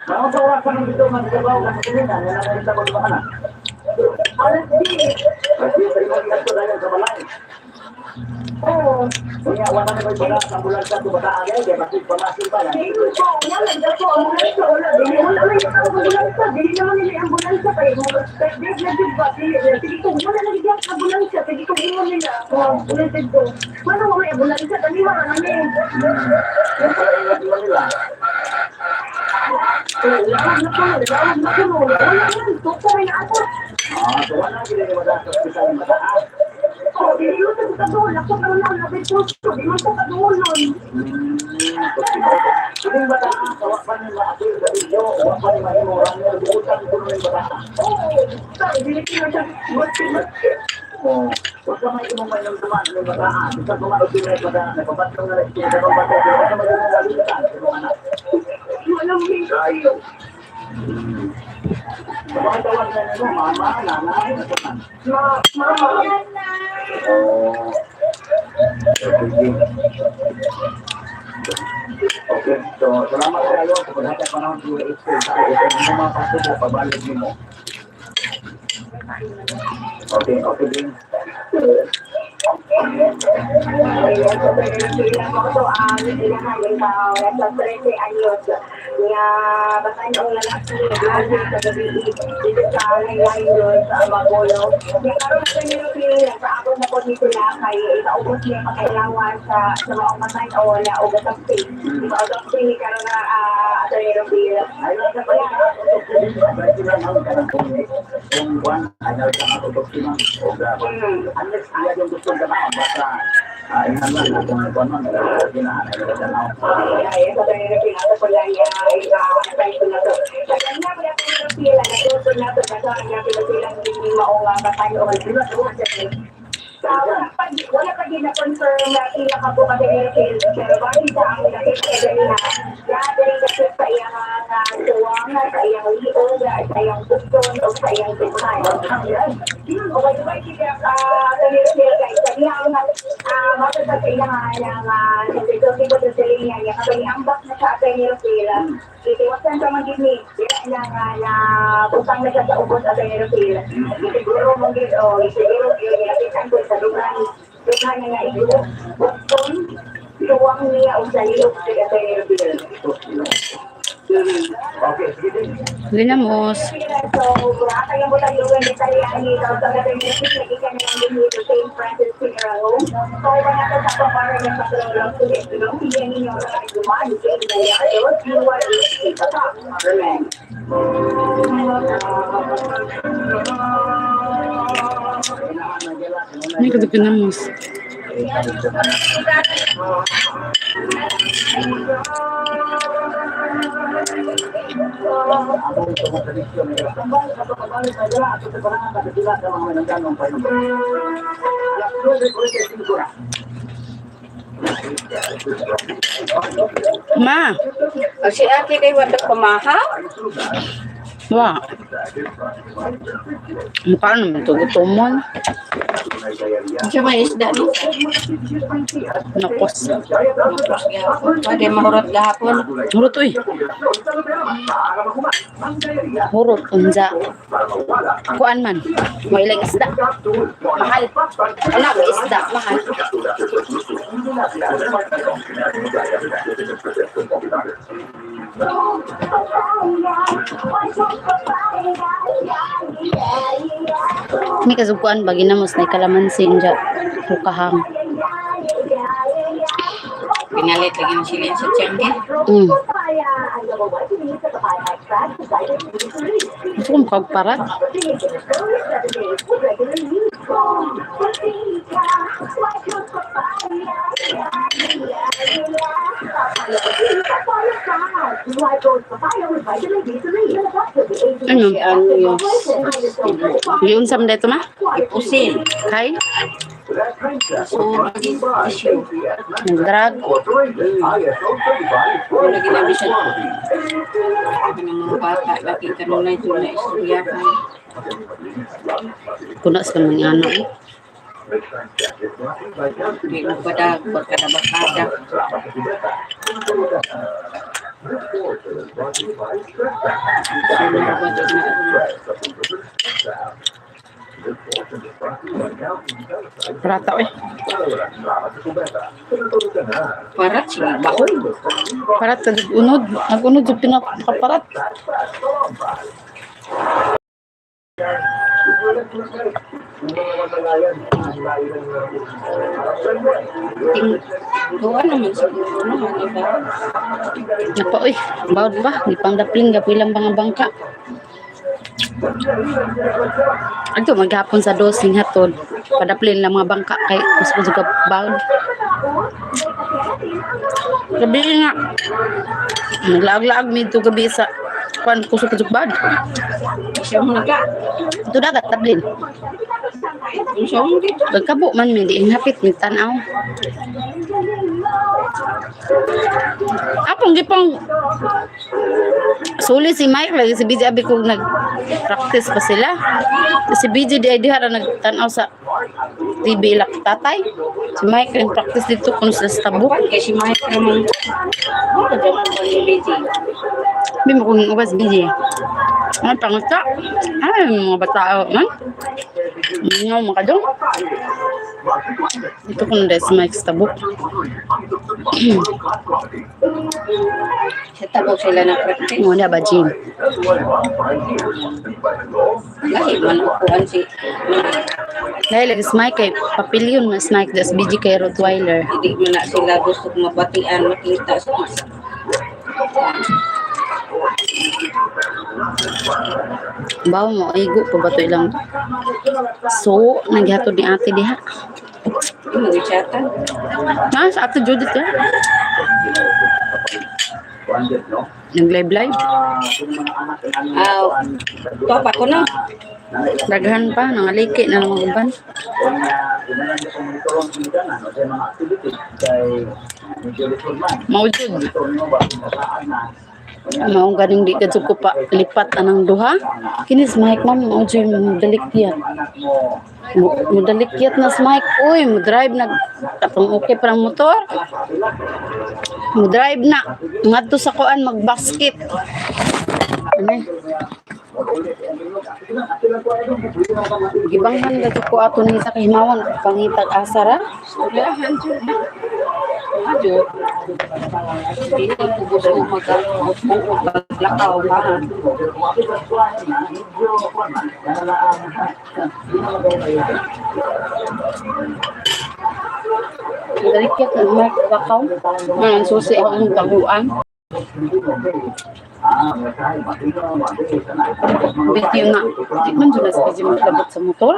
Mga oras ka dito magtrabaho ka sa kulinan, wala ka rin sa ka na. Alas 10. Kasi sa imong giadto dayon sa balay. Oo. Unya wa man ko'y pala sa ambulansya to bataa gay kay basig pamasil pa lang. Dili ko, wala lang ko ambulansya, wala. Dili, wala lang yung ambulansya. Dili naman nila yung ambulansya. Kaya mo, kaya dili na jud ba? Dili, sige ko, wala na yung ambulansya. Sige ko, ingon nila. Oh, ulitin ko. Wala mo may ambulansya. Taniwa na namin. Yan pala yung ingon nila. Oh, lawag na ko, lawag na ko. Wala man, tuko may naabot. Ah, so wala gid ni wala sa ospital ang bataa. Oh, dili ko sa kaduol. Ako na lang, labit ko. Di man ko kaduol nun. Kining bataa, wa pa ni maapil sa video, wa pa ni mahimo runner, buutan ko ning bataa. Oo, sabi, dili ko na siya. Basta, basta. Oh, wa ka may imong mainumduman ning bataa. Bisan kung ano sila yung bataa, nagpapatlong na rin sila sa bata, pero wa ka may imong malitan sa imong anak. Walang may kayo. So, mga tawag na nimo, mama, nanay, ano man. Ma, mama. Oh. Okay, okay, so salamat kayo sa paghatag panahon sa explain sa ako kung ano mga pasubo, pabalik nimo. Okay, okay din. Ayan, so, pero sila mo to ang ilahang tao sa 13 anyos nga basan ang lalaki naglahi sa gabi dito sa Laylayon sa Magulo. Nga karon sa nilo nagpaabot na po ni sila kay ikaubos niya pakailangan sa maong matay o na og autopsy. Autopsy ni karon na Attorney Rubil. Ay lang sa pala, autopsy din. Ay sila ma'am, kanang kung kwan, ay na sa autopsy ma'am. O grabe. Unless iya yung gustong ganaon, basta ingan lang na kung kwan man, ginahan ay ganaon. Ay, sa Attorney Rubil, ato po lang i-apply ko na to. Sa kanya, wala po yung pila, natuto na to, kasi ang pila sila hindi maong batay o sa wala pa din na-confirm na pila ka po kasi Rubil, pero base sa ang nakita kanina, lahat rin kasi sa iyang tuwang, sa iyang liog, sa iyang bukton, o sa iyang dughan. Okay, diba kita Attorney Rubil, kay sa iyang matod sa iyang ng sa ko sa silinya niya, kapag iambak na sa Attorney Rubil, itiwasan sa mga gini, dira na nga na butang na siya sa ubos, Attorney Rubil. Siguro mong gid o siguro yun nilapitan ko sa dughan, dughan na nga igo, bukton, tuwang niya o sa liog sa Attorney Rubil. Okay, sige din. Ginamos. So, kaya mo tayo yung detalye ni sa Attorney Rubil, nagikan na lang din dito St. Francis Funeral Home. So, wala ka sa pamara ng patrolong tulong, hindi ninyo ang dumaan, hindi you are Amen. May kadto ginamos. Among sa mga tradisyon nila. Tambal sa pabalik na dala at sa panahon sa sila sa mga manangganong Panginoon. Alas 9:45 na. Ma, O si ate kay wala pamaha? wa. Mukha naman to gutomon. Siya may isda ni. Nakos. Nakos gahapon. Pwede mahurot gahapon. Hurot uy. Hurot unja. Kuan man. May ilang isda. Mahal. Wala may isda, mahal. May kasukuan ba ginamos na kalamansi inja. Hukahang. Pinalit lagi ng sila sa tiyangge. Gusto ko mukagparat. Ano? Si ano yung Giunsa man dito ma? ipusin. Kay? So, lagi issue. Nagdrag. Kung lagi na bisan. Sabi ng mga bata, lagi kanunay doon na istoryahan. Kuna sa mga ano eh. Di mo padag, barkada-barkada. Sino ba dyan na? Prata eh. Parat siya, baon. Parat sa unod. Nag-unod yung pinakaparat. Tuwa naman siguro naman, iba. Napa oy, bawd ba? Di pang dapling gapilang mga bangka. Adto maghapon sa dosing hatod. Padaplin lang mga bangka kay gusto ko ka bawd. Gabi nga. Naglaag-laag mi to gabi sa kuan kusog kusog bawd. Siya mo naga. Ito dagat tablin. Siya mo dito. Pagkabo man mi di hapit mi tan-aw. Apong gipang suli si Mike lagi si BJ abi kung nag-practice pa sila. Si BJ di ay diha ra nagtan-aw sa TV ilak tatay. Si Mike rin practice dito kung sa tabok. Kapan kay si Mike naman. Ano dyan ang ni BJ? Bi mo kung ubas BJ. Ay panguta. Ay mga batao man. Ngaw makadong. Dito kung dahil si Mike sa tabok. Sa tabok sila na practice. Muna ba Jim? Lahi man upuan si Mike. Dahil lagi si Mike kay papilyon na si Mike das BJ kay Rottweiler. Hindi man na sila gusto mabatian makita sa isa. Bawo mo igo pa ba to ilang so naghatod ni ate diha. Yung mga chatan. Na sa ate Judith ya. Nag live live. Aw, topa ko na. Daghan pa nangaliki na mga uban. Mao jud. Mao ganing di kadto ko pa lipat anang duha. Kini si Mike ma'am mao jud mudalikyat. Mudalikyat na si Mike. Uy, mo drive na katong okay parang motor. Mo drive na ngadto sa kuan magbasket. Ano? Eh? Gibanghan gato ko ato ni sa kahimawan pangitag asa ra. Sulahan jud na. Mga jud. Hindi ko gusto mag-buo maglakaw ha. Mudalikyat na Mike bakaw. Ang susi akong taguan. Video na. Di man jud na sa kasi maglabot sa motor.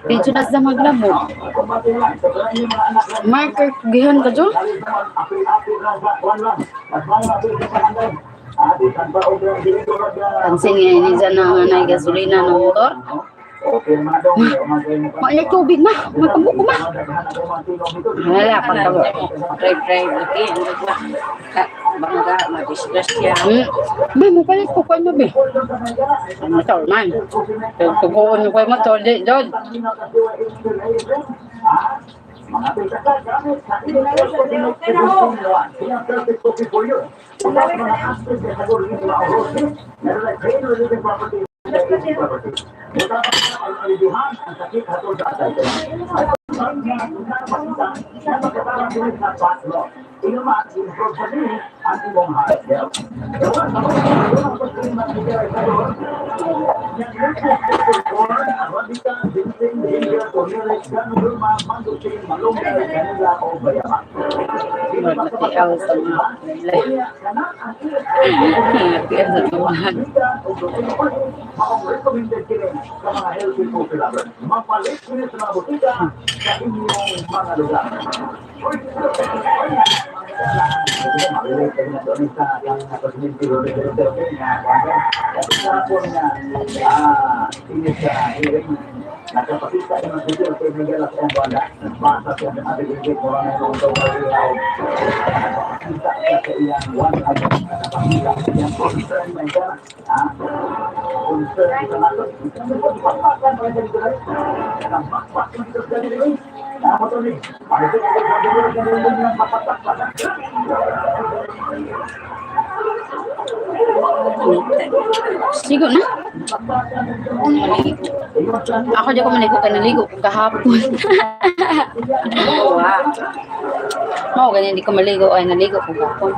Di jud na sa maglabot. Mark, gihan ka jud? Pansin nga ni dyan na nga nay gasolina ng motor. Maanya tubig ma, magkabuko ma. Wala pagkabo. Drive drive lagi ang nagma. Ka bangga madisgrasya. Ma, mo palit ko kuan be. Ang motor man. Tuguon ko yung motor di jud. Matiaw sa mga nila. Matiaw sa tuwahan. Sigo na. Ako di ko maligo kay naligo ko kahapon. Wow. Mao ganyan di ko maligo ay naligo ko gapon.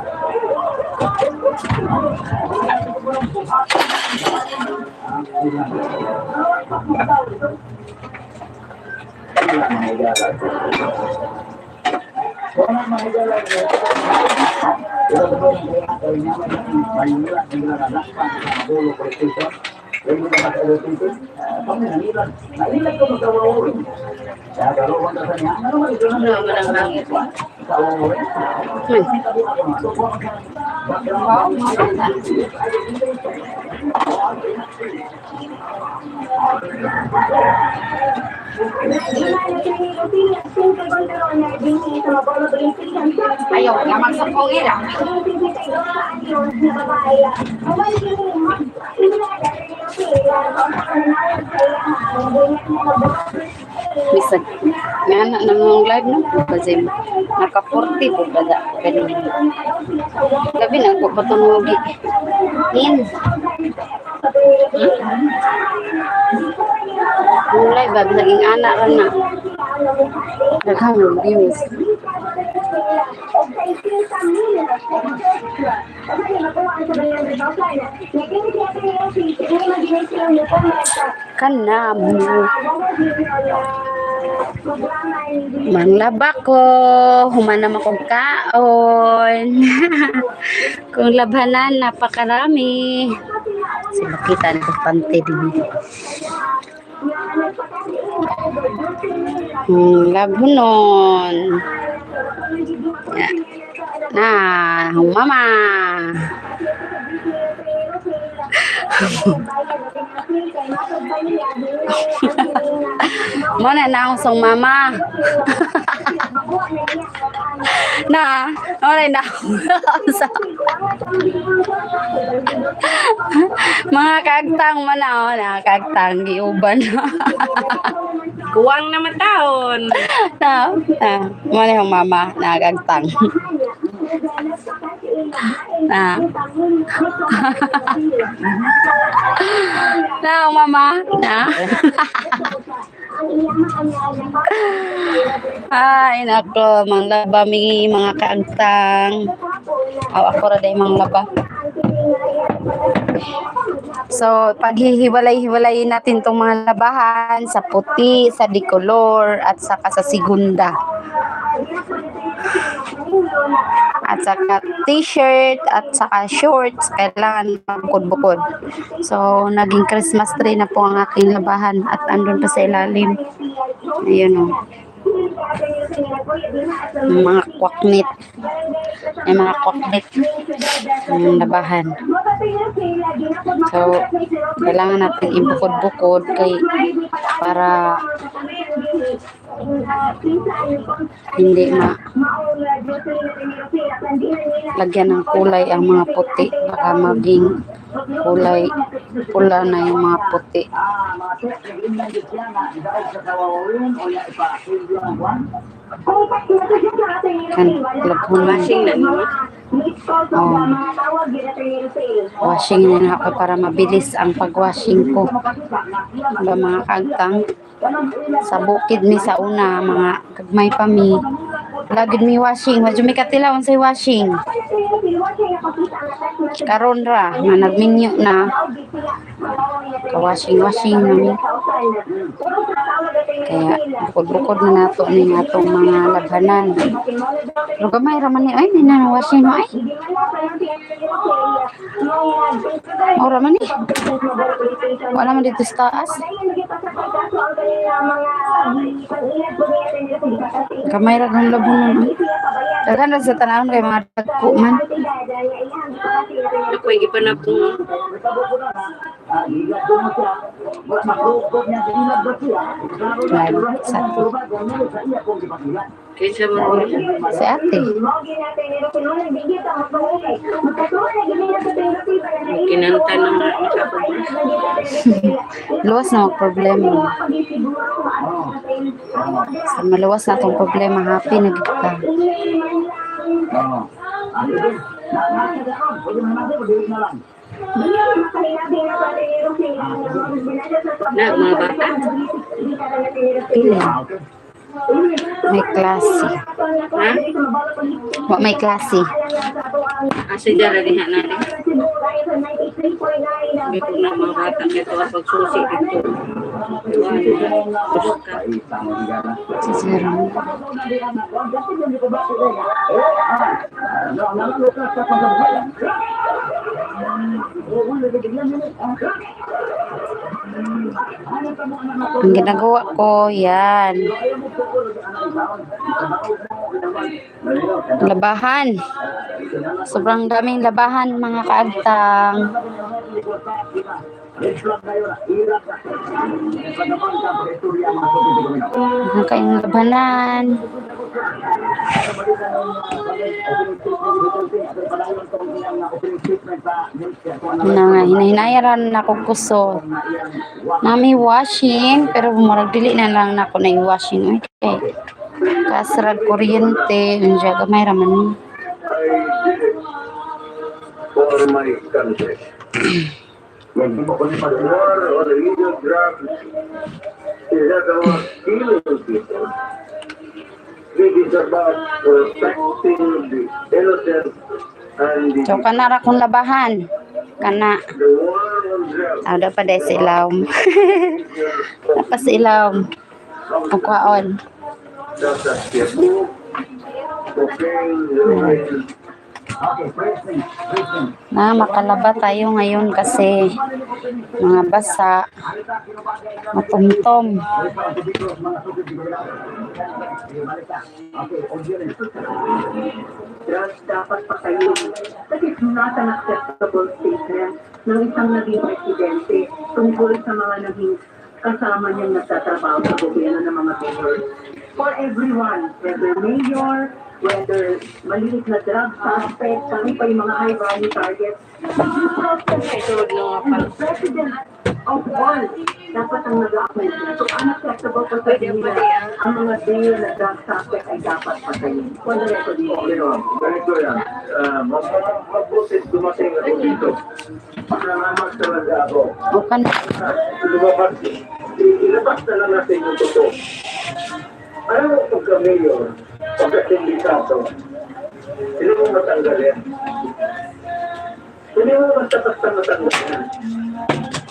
Ayaw, lamang sa pongila. Bisag nga na namong live no kasi naka 40 po kada ganun. Labi na ko patunugi. In. Ang live ba naging ana ra na. Daghang ang views. Kana mo. Manglaba ko, human naman kong kaon. Kung labanan, napakarami. Sila kita nito pante din. Labunon. Na, mama. Mo na na akong song mama. Na, mo na na sa mga kagtang man na, oh, na kagtang giuban. Kuwang na mataon. Na, na, mo na yung mama na kagtang. Na. Na, mama. Na. Ay, nako, manglaba mi mga kaagtang. Aw, ako ra day manglaba. So, paghihiwalay-hiwalayin natin tong mga labahan sa puti, sa dikolor, at saka sa segunda. At saka t-shirt, at saka shorts, kailangan bukod-bukod. So, naging Christmas tree na po ang aking labahan at andun pa sa ilalim. Ayun o. Mga kwaknit. May mga kwaknit ang labahan. So, kailangan natin ibukod-bukod kay para hindi ma lagyan ng kulay ang mga puti. Baka maging kulay pula na yung mga puti. Kan labhunan. Washing na nimo. Oh. Washing na ako para mabilis ang pag-washing ko. Ba mga kaagtang, sa bukid mi sa una, mga gagmay pa mi. Lagid mi washing, wadyo mi katilaw say washing. Karon ra nga nagminyo na ka-washing washing na mi. Kaya bukod-bukod na nato ni atong mga labhanan. Pero gamay ra man ni ay ni na washing no ay. Ora man ni. Wala man dito sa taas. Gamay ra kang labunon. Ay. Daghan ra sa tanawon kay mga dagko man. Ako yung ipanapong Live sa kaysa mo. si ate. Kinanta ng mga Luwas na mag problema. Sa maluwas na atong problema, happy na gid ka. Oo. Ah, sige. Na, na, pwede mo naman, pwede na lang. Na, mga bata. Pili. Ah, okay. May klase. Ha? Wa may klase. Asa dyan diha na rin. Dito na mga bata kaya ito pagsusi dito. Puska. Si Jerome. Ang ginagawa ko, yan. Labahan. Sobrang daming labahan, mga kaagtang. Ang kayong labanan. Na hinahinayaran na ako kusot. Nami washing, pero murag dili na lang nako na i-washing. Okay. Kasrag kuryente, unya gamay ra man ni. I did it for my country. The war on illegal drugs is not about killing people. It is about protecting the innocent and the, So kana ra kong labahan. Kana the war on drugs. ada pa dahil sa ilawom. Pa sa ilawom. Ang kwaon. Such as shabu, cocaine, heroin, Okay, praise me. Na makalaba tayo ngayon kasi mga basa, matumtom. Drugs dapat patayin. That is not an acceptable statement ng isang naging presidente tungkol sa mga naging kasama niyang nagtatrabaho sa gobyerno ng mga mayor. For everyone, whether mayor, whether maliit na drug suspect, kami pa yung mga high value targets. Tulog na nga And the president of all, dapat ang nag-apply sila. So unacceptable po sa nila ang mga mayor na drug suspect ay dapat patayin. For the record po. Okay, ma'am. Ganito yan. Mabuti dumating ako dito. Salamat talaga ako. O kana Lumabas. Ilabas na lang natin yung totoo. Alam mo, pagka-mayor, pagka-sindikato, hindi mo matanggal yan. Hindi mo basta-basta matanggal yan.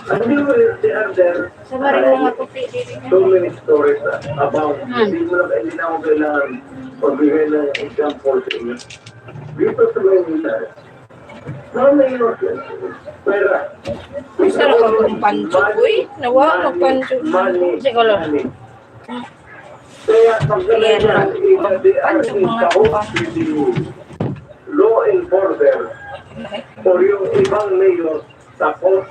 Hindi mo si Arder, Sa maring mga puti dito. so many stories about, hindi na ako kailangan pagbigay ng example sa inyo. Dito sa Maynila, mga mayor, pera. Gusto na ka kung pancho, uy. Nawa ka pancho. Money, Sige lang. money. Kaya pag Ayan, ganyan, they are pancho in mga cahoots tupa. with the law enforcer or yung ibang mayor, tapos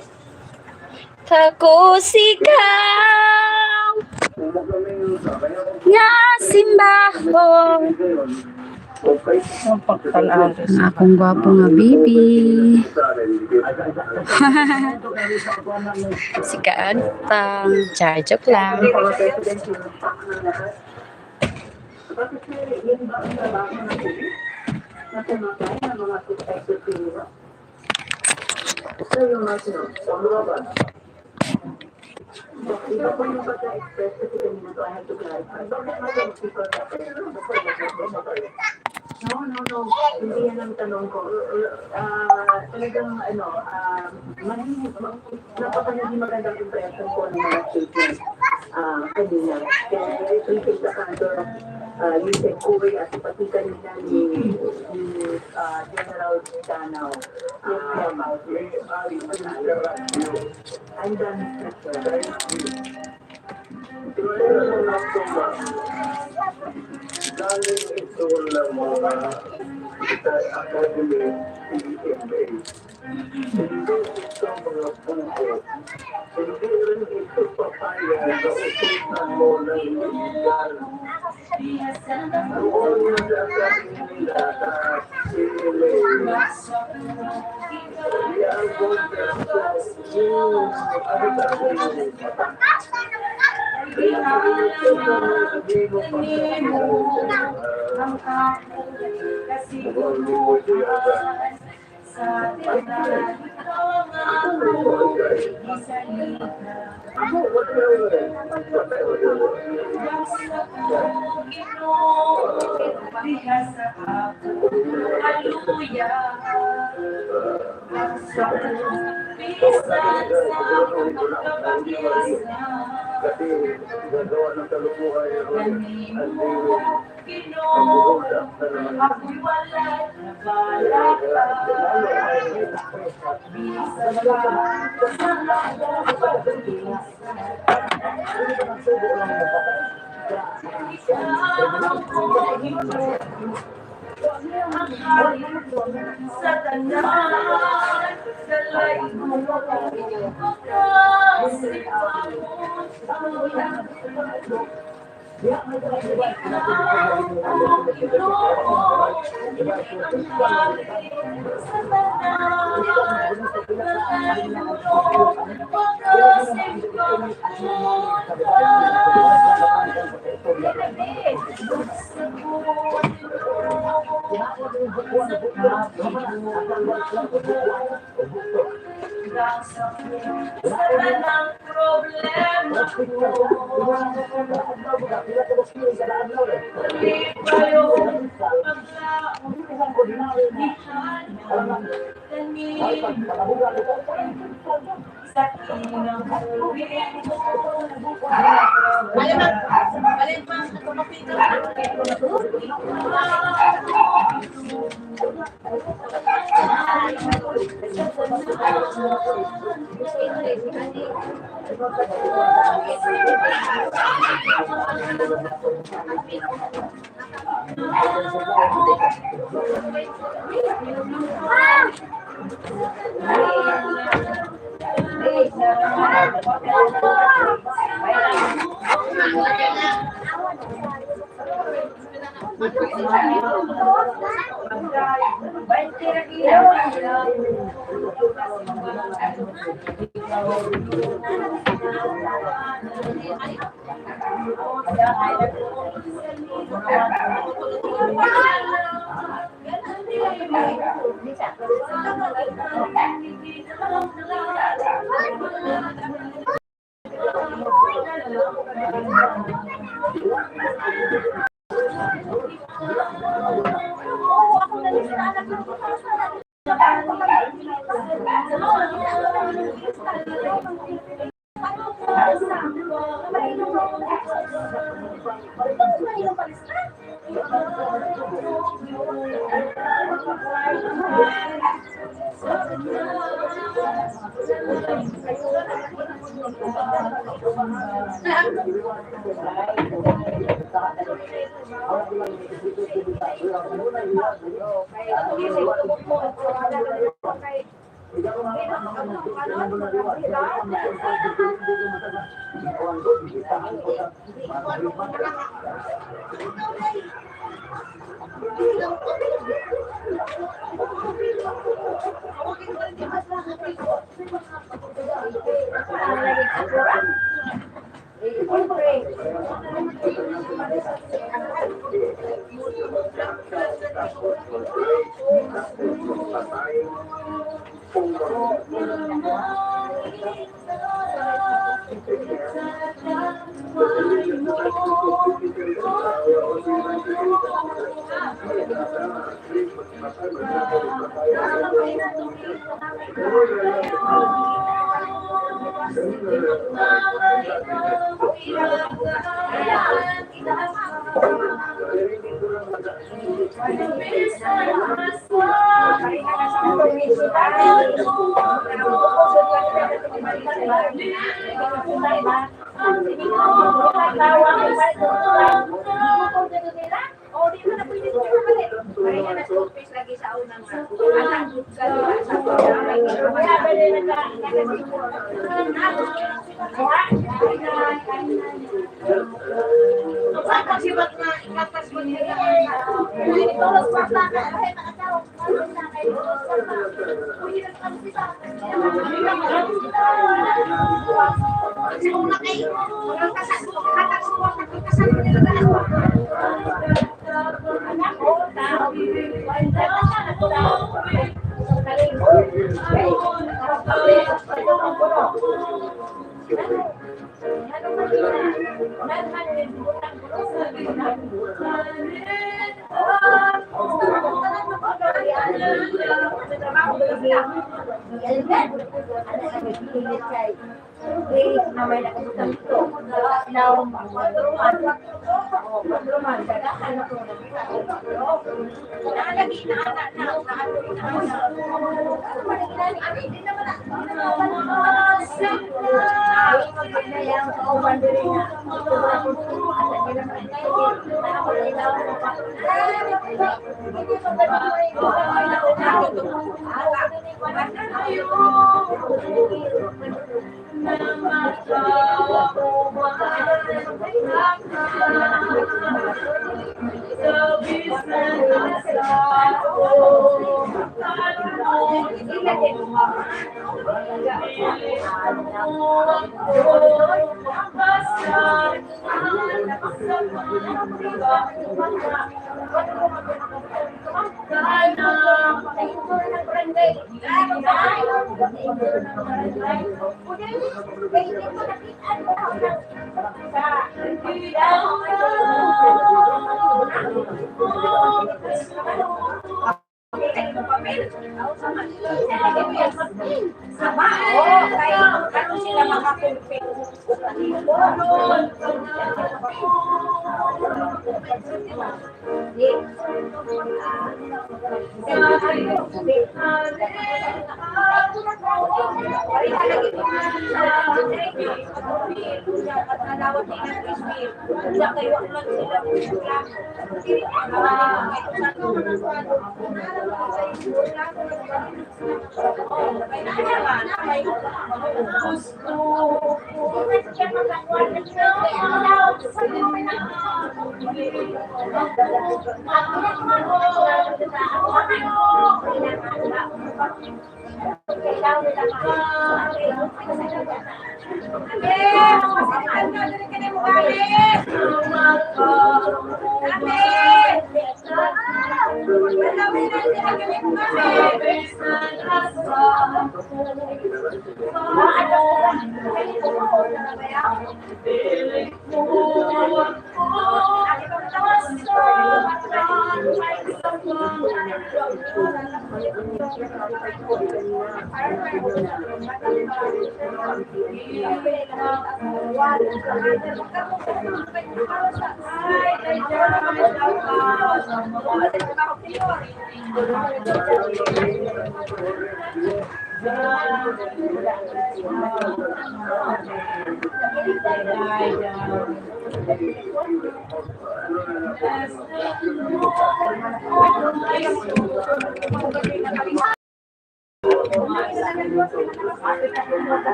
Tako ikaw kung magka-mayor ka, kaya kung nga simbahon. ngayon, okay. Ang akong gwapo nga bibi. Si Kaantang. Char, joke lang. Mga president yung pak ng lahat. Bakit sir, yan ba ang trabaho ng pulis? Na pumatay ng mga suspected criminal? Sir, yung mga sino? Iba po yung pagka-express kasi kanina, so I have to clarify. Bakit mas people No, no, no. Hindi yan ang tanong ko. Ah, talagang ano, napaka hindi magandang impression ko ng mga statements kanina. Kaya I appreciate the candor of Yusek Uy at pati kanina ni General Danao. About May I interrupt you? I'm done, Mr. Chair. Thank you. Pero mga tuma, galing ito ng mga sa Academy PMA. Hindi ito mga buko. Hindi rin ito papaya na utusan mo ng illegal. Doon sa academy nila sa PMA, we are going to yung ano talaga yung Kanimo ang akong kasiguruhan sa tanan ikaw ang akong gisaligan. Sa ko Ginoo diha sa akong kaluya, sa bisan sa pagkabagyasan. Kasi gagawa ng kalukuhan Kanimo, Ginoo, ako'y walay nabalaka. Bisan pa sa akong pagbisan. Ikaw ang Ginoo, ang hari sa tanan, dalay mo pagkasipangon. Ikaw ang Ginoo, ang hari sa tanan, dalay mo pagkasipangon. Sa tanang problema ko, Lipayo paglaom, ihanap kanimo sa kinabuhi mo.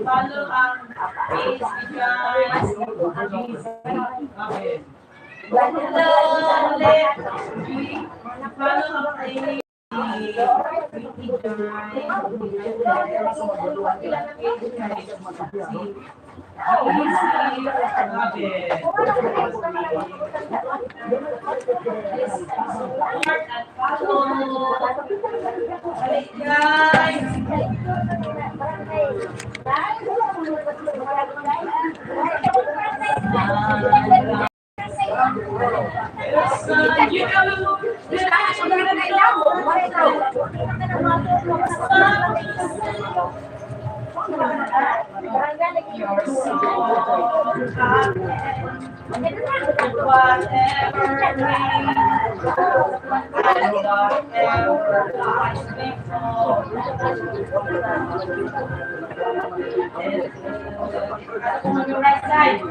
Follow ang page ni guys. Okay. Hello, ulit. Follow ang page. Support and follow. Guys. Whatever. Right side.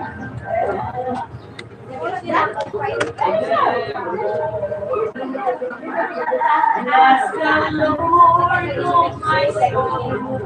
Bless the Lord, oh my soul.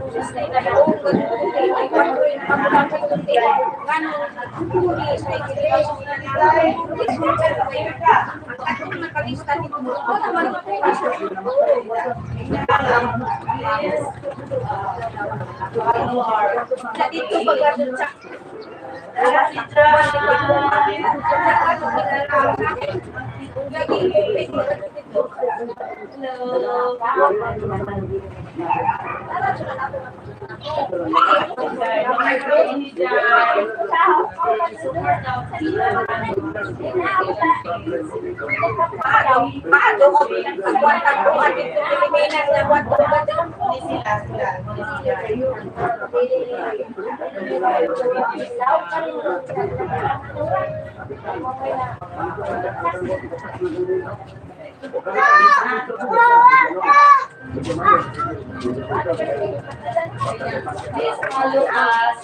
Please follow us.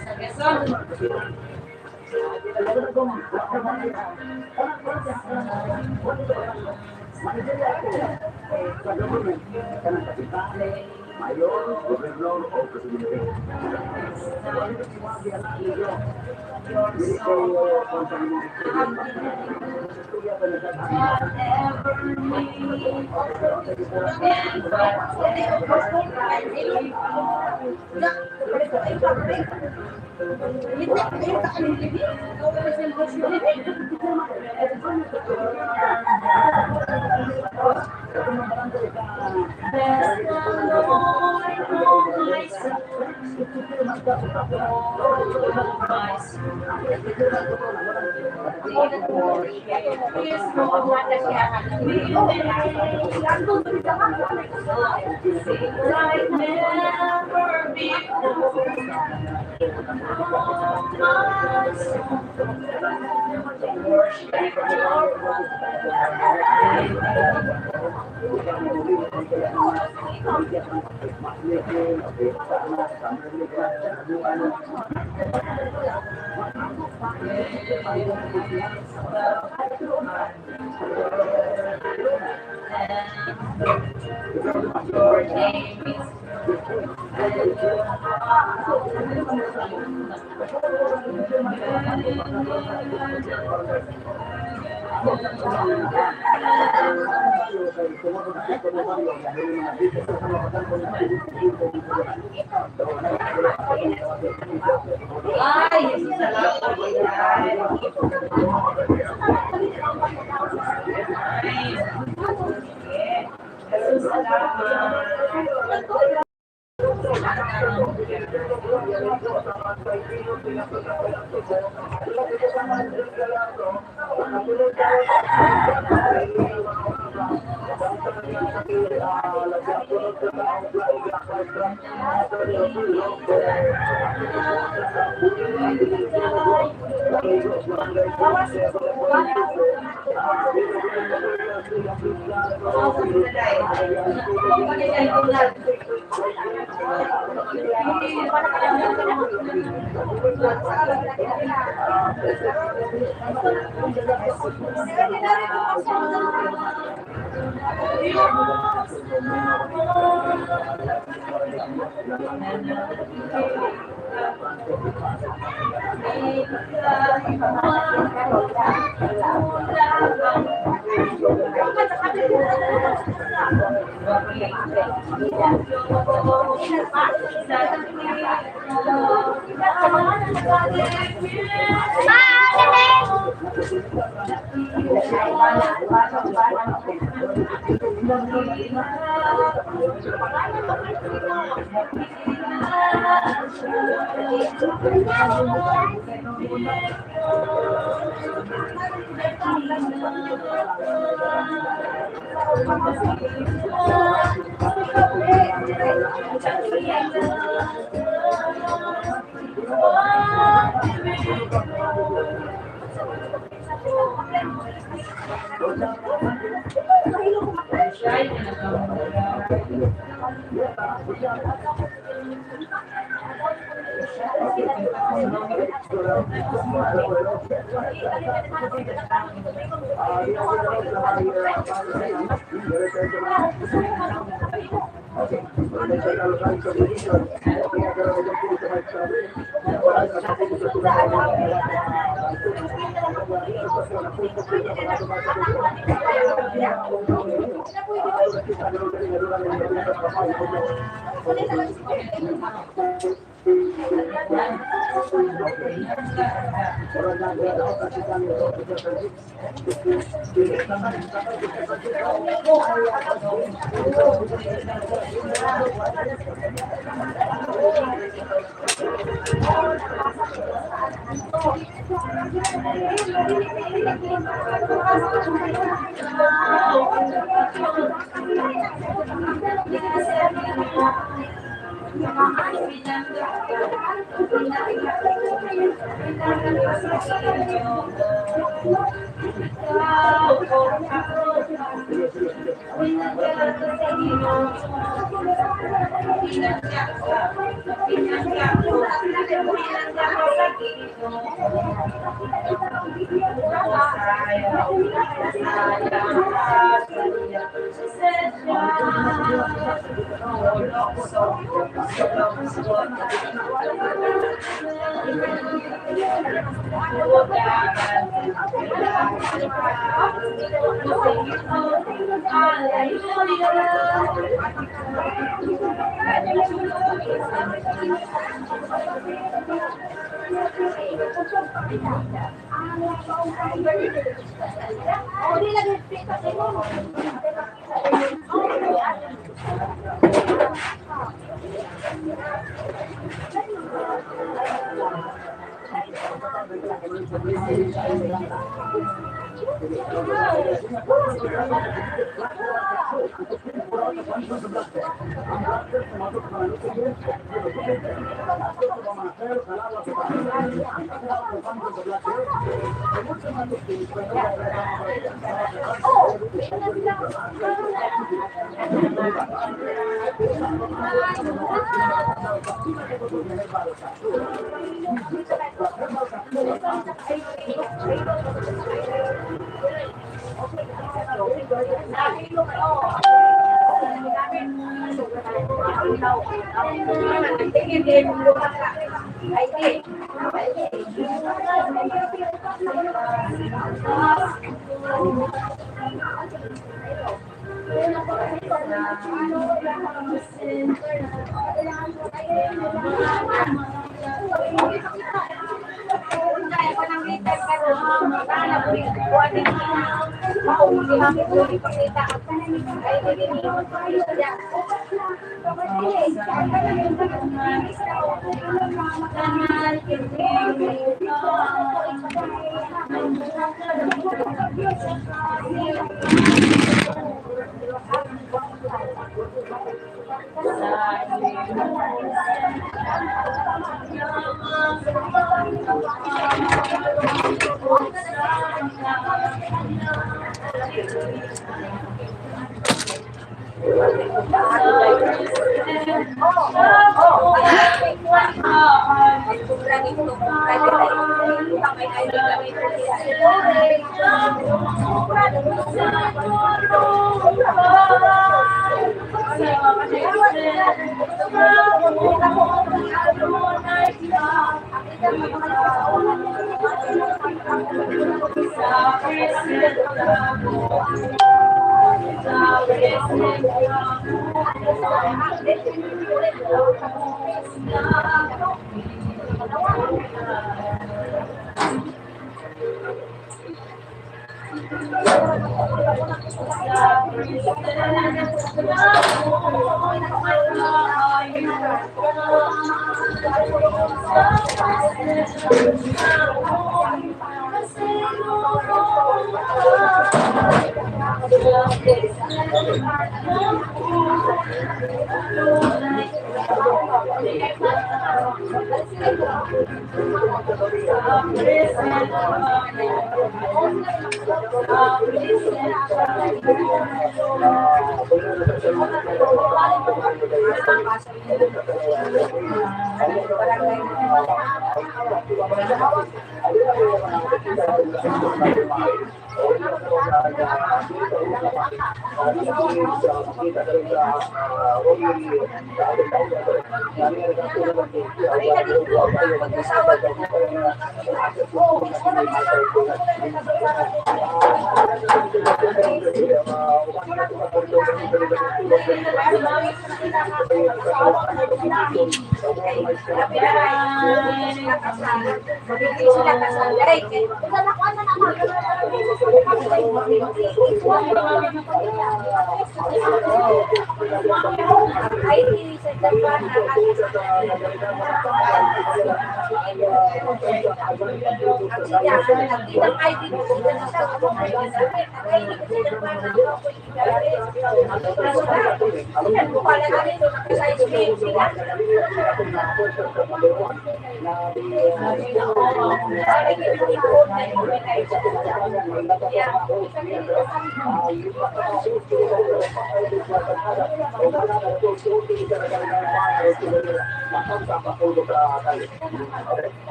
Sa Quezon. Mayor, gobernador o presidente. Bless the Lord, oh my soul. Oh my soul. Like never before. Oh my soul. Worship your Your name is Ay, salamat.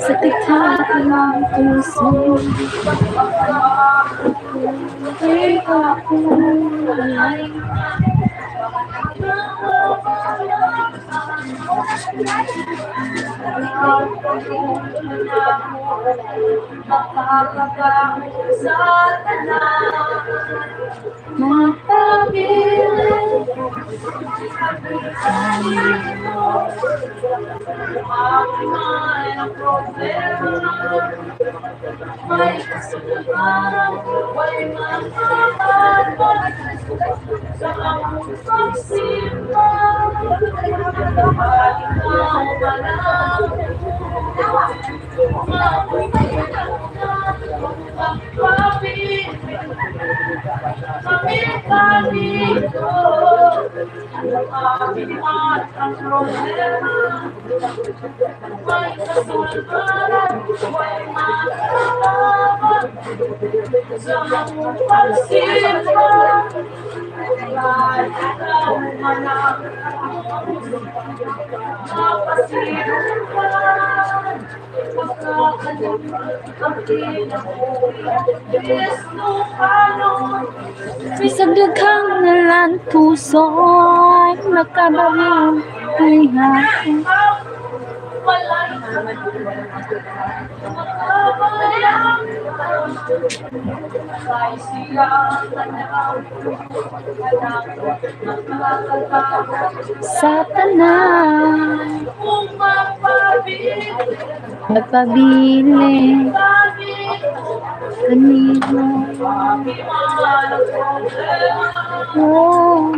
Sa tikhak ng puso, ay ako ay Magpabilin. Bisag daghang nalantuson, nakabaling buhay. Sa tanan nagpabili kanino. Oh,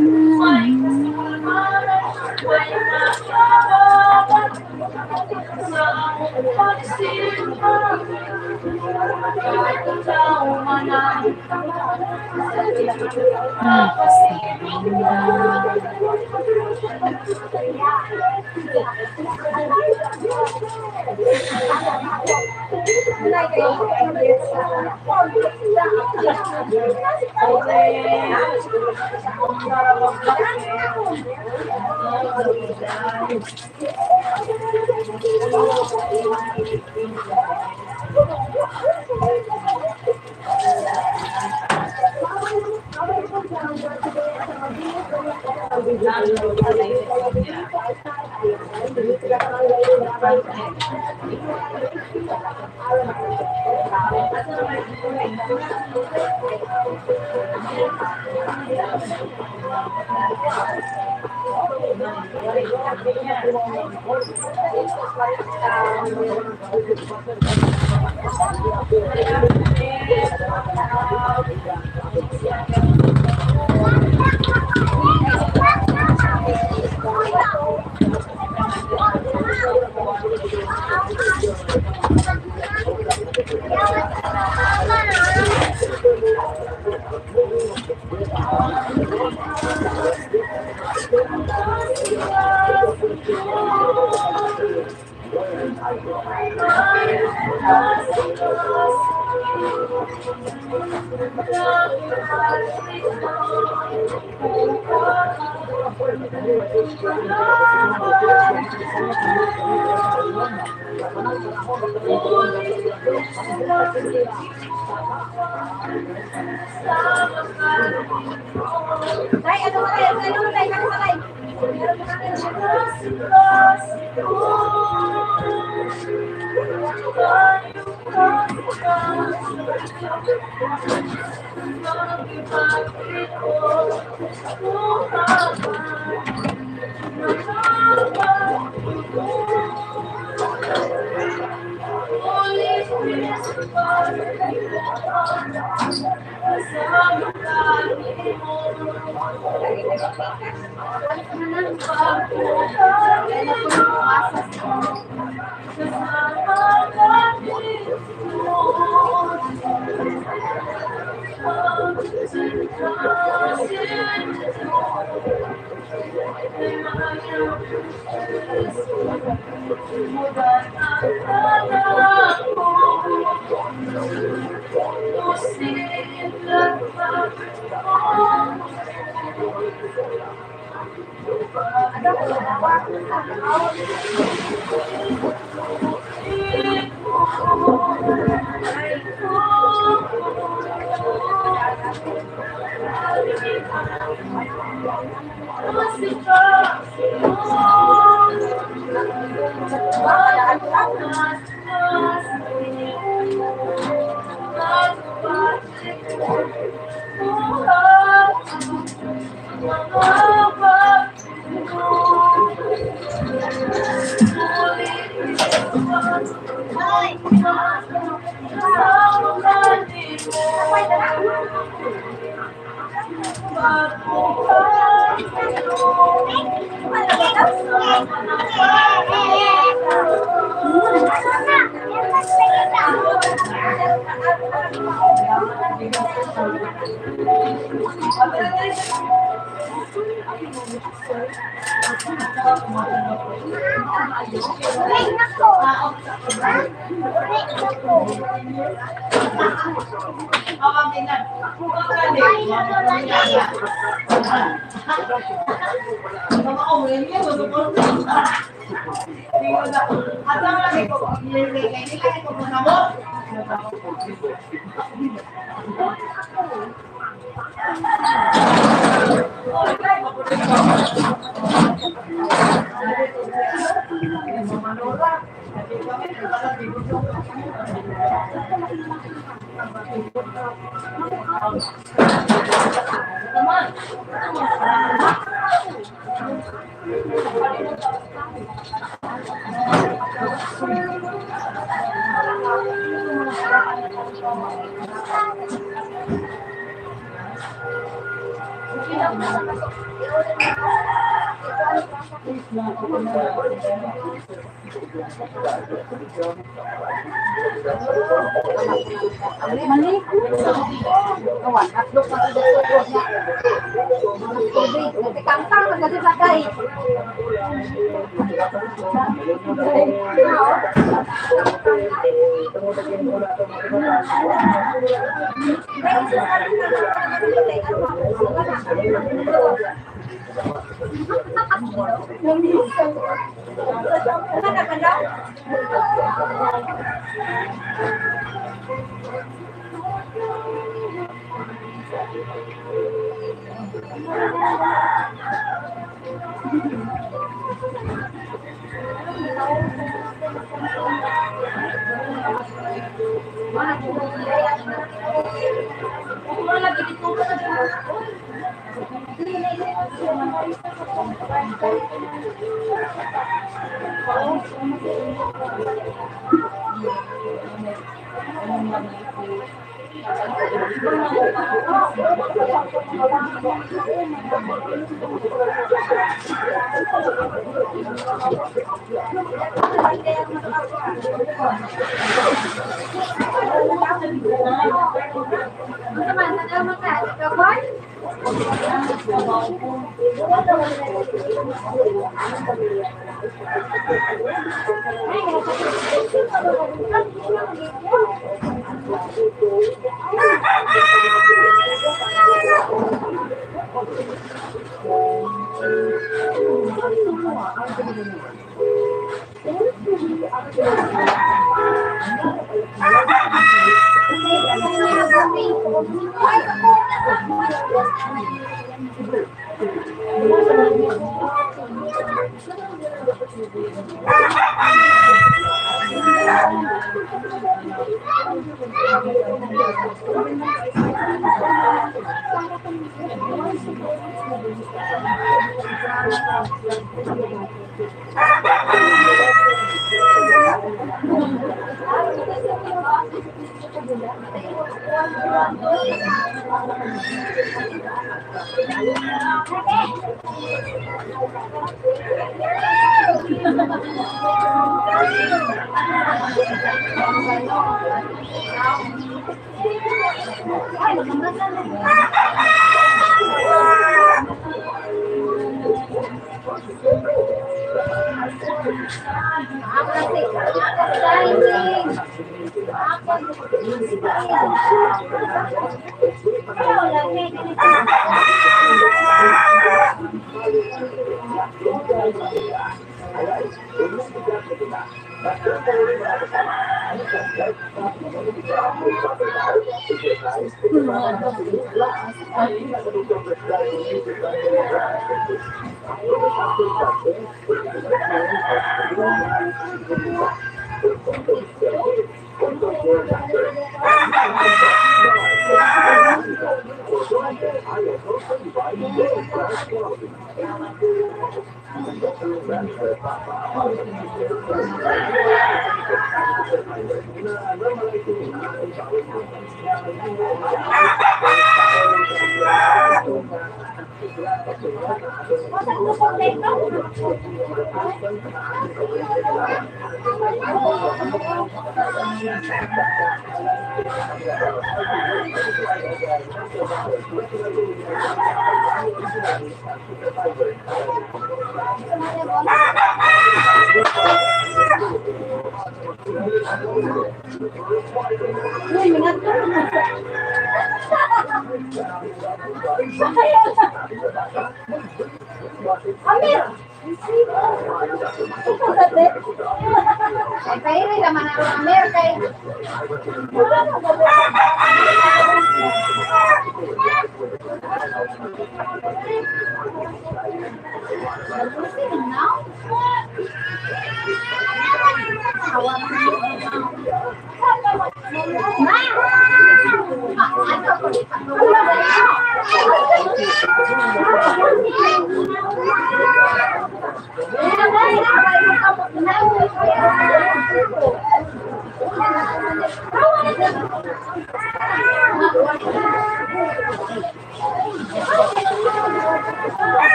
Ay, ano ba tayo? Ano ba tayo? Ano ba tayo?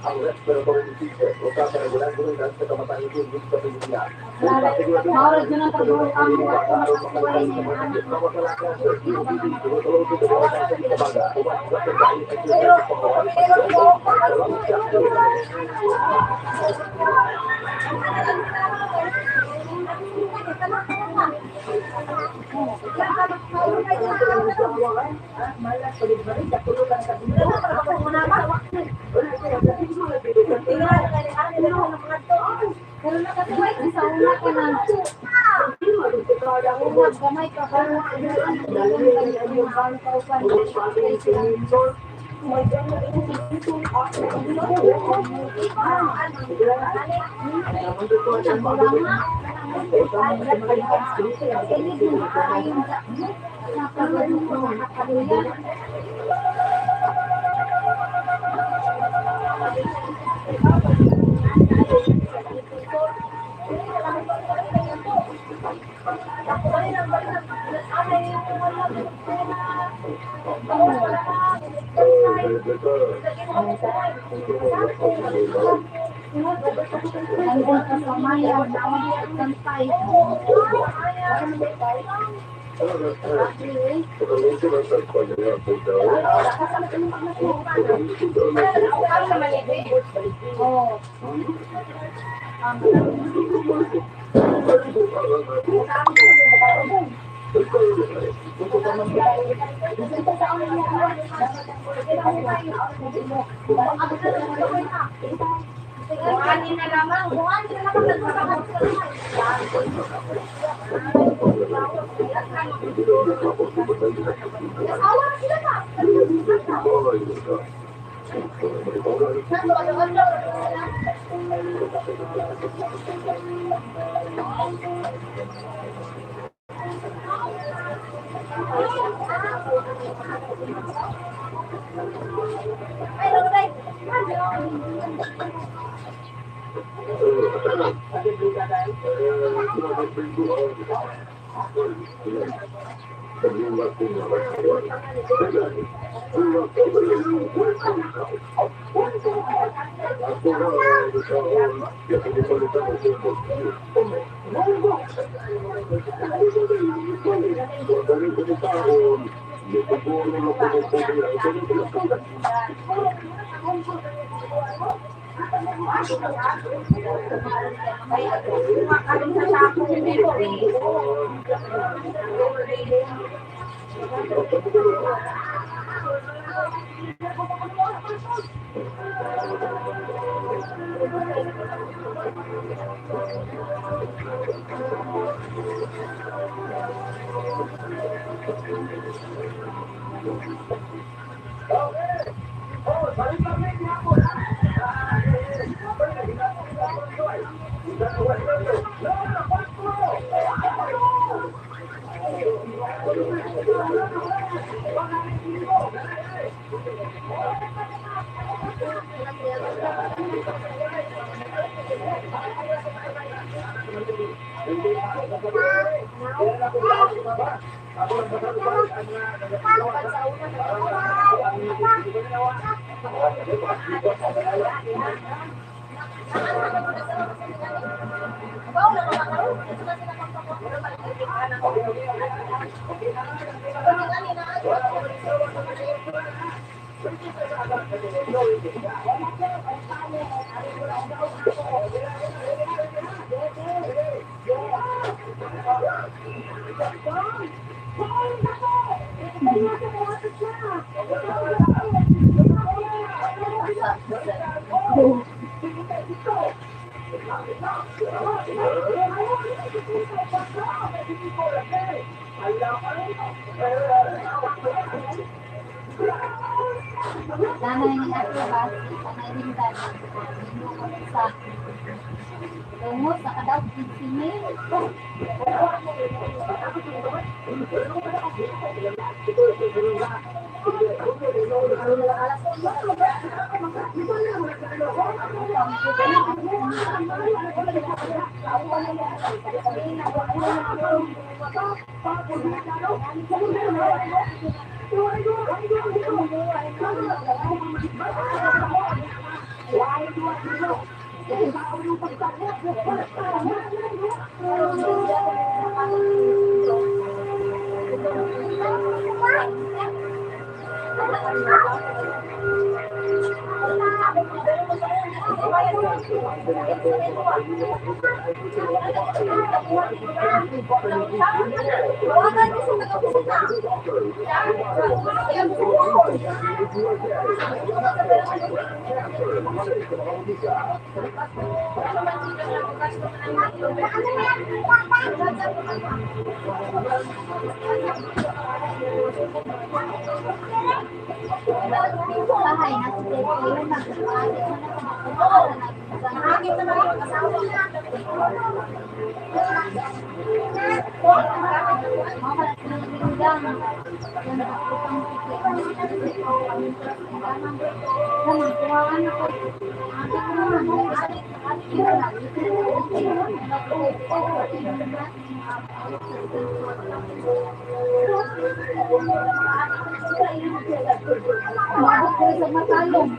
Ang respiratory diseases o kapanagulagulungan sa kamatayon din sa Pilipinas. Nanay ni Ate Basi, panay rin tayo. Tungod sa kadaw sini. Mabot ko sa matalong.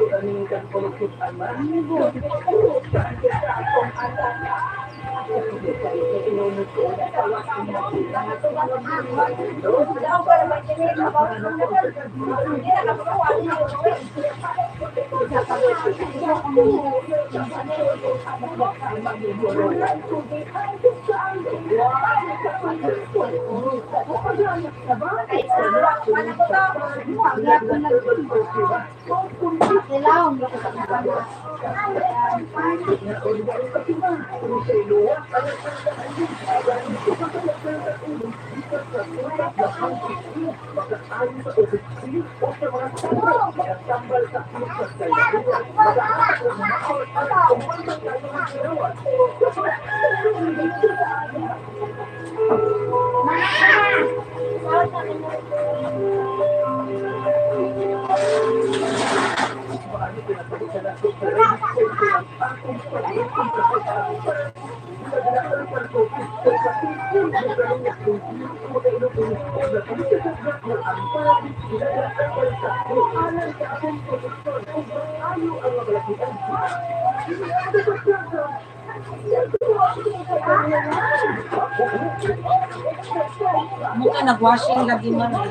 Mukha nag-washing lagi man eh.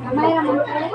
Kamay ra man kay.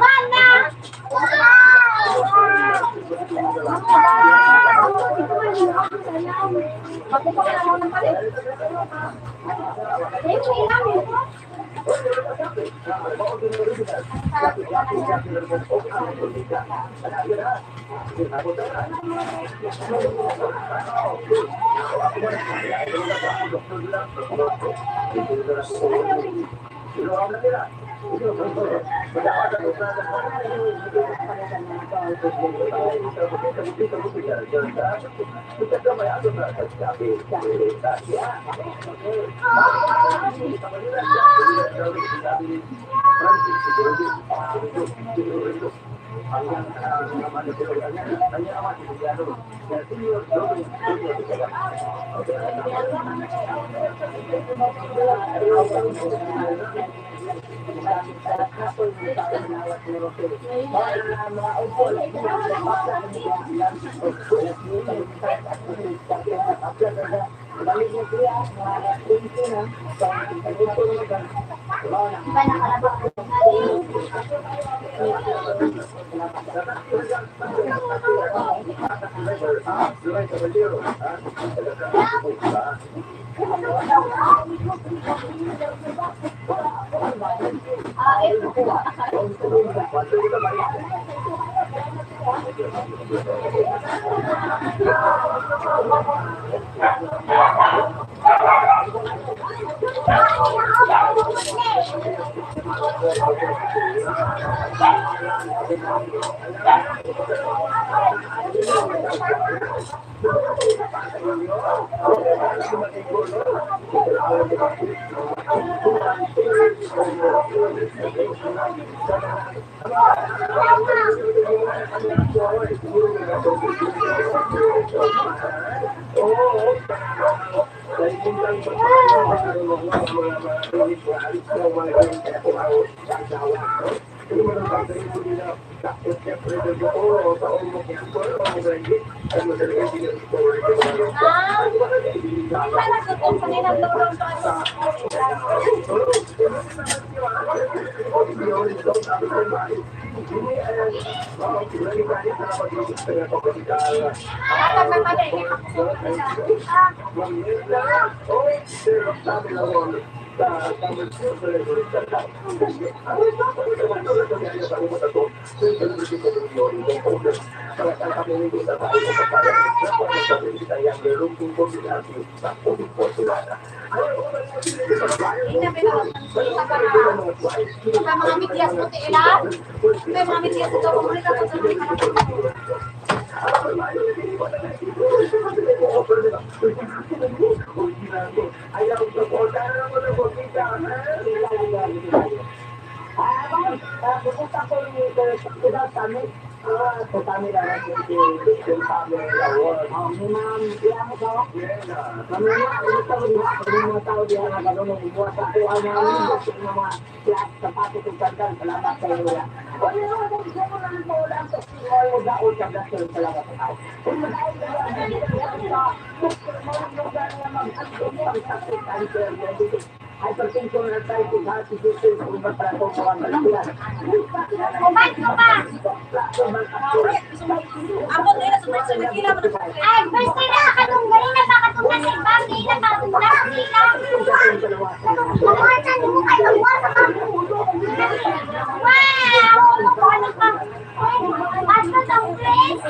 Mana? Ay, birthday na katong ganina pa katong nasa ibang ganina pa katong nasa sila. Mabuhat mo kayo magbuhat sa Wow! Ano pa? Basta sa place.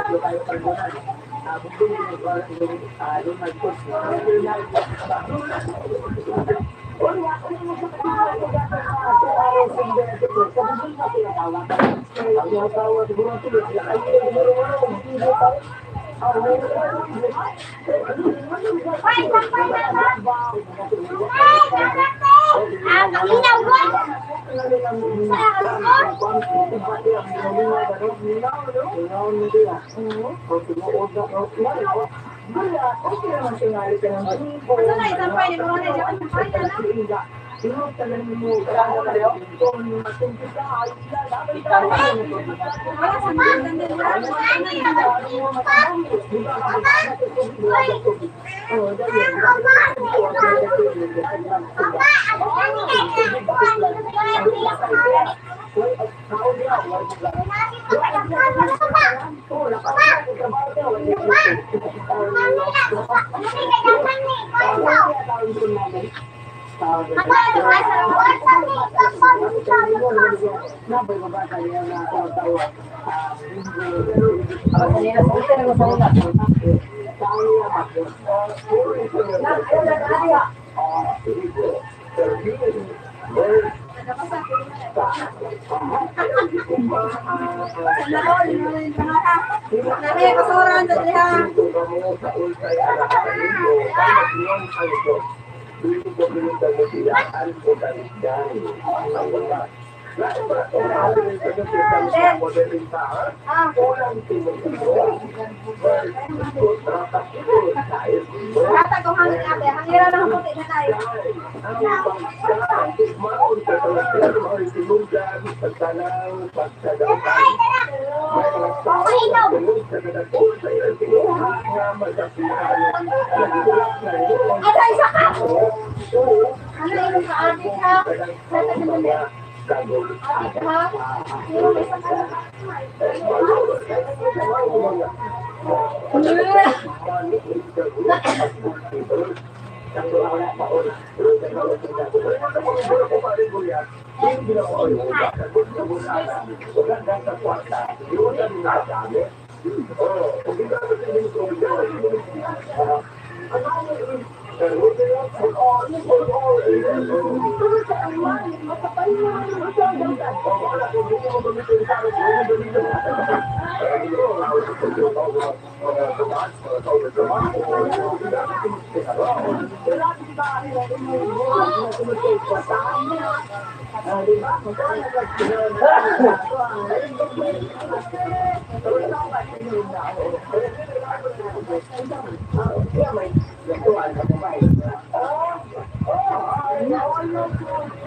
Hoy, sampay na ba? Ay, kakate! Ah, paminawan!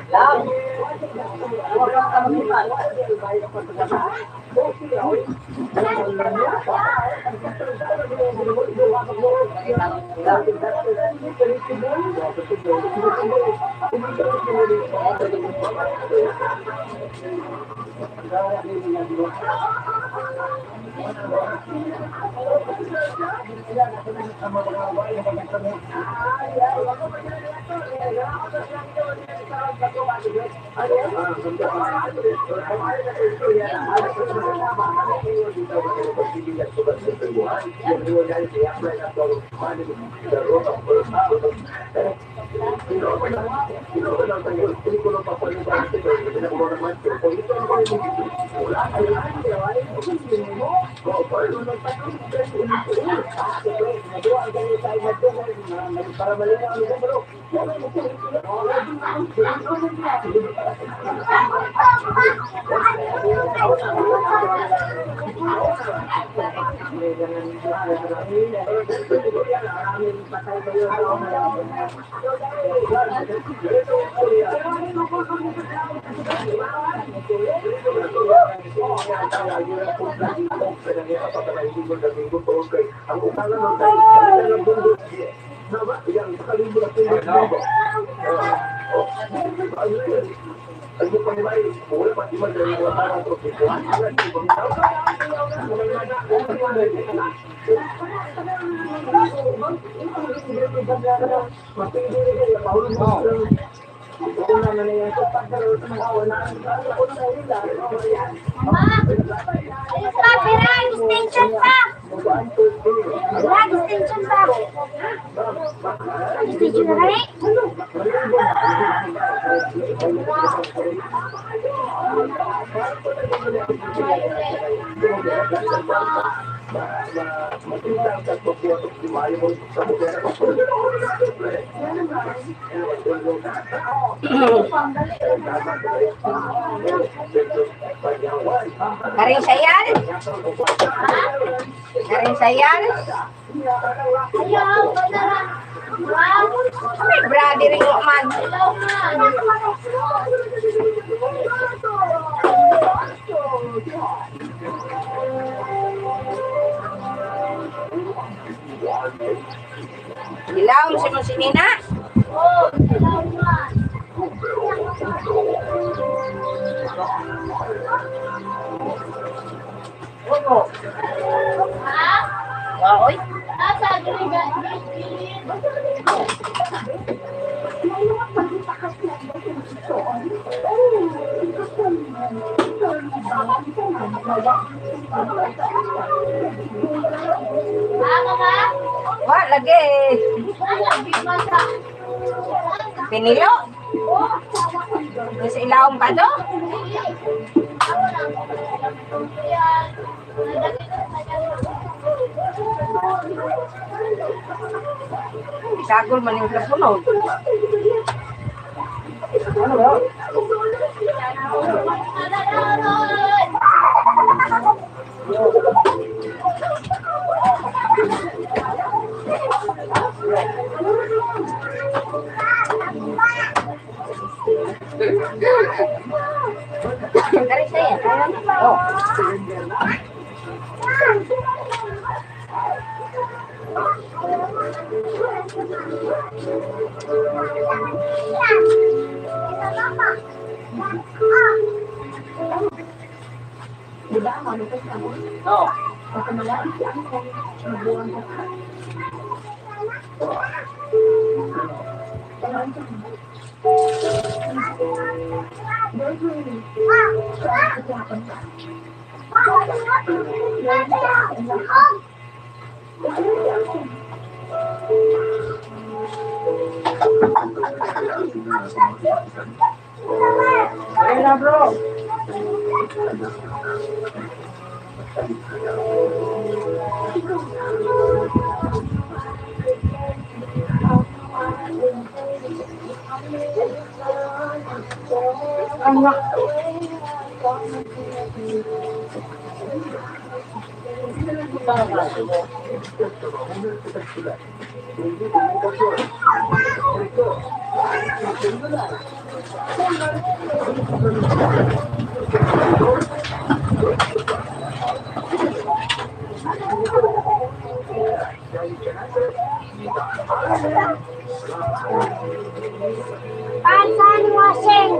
Sa ako? Ma, ayos pa, pera, extension pa. Wala, extension ba? Extension na kami? Karing sayan? Karing sayan? Ayaw, wala. Wow. May brother rin ko man. Ayaw man. Hilaw si mo si Nina. Oh, ayaw man. Ha? Waoy. Asa, giliga. Ha, mama? Wa lagi. Ala, bigman ka. Pinilo. Sa ilawom ka to? Isagol man yung telepono. Karing sayan. Oh. Oh. Ayun na, bro. Pansan washing.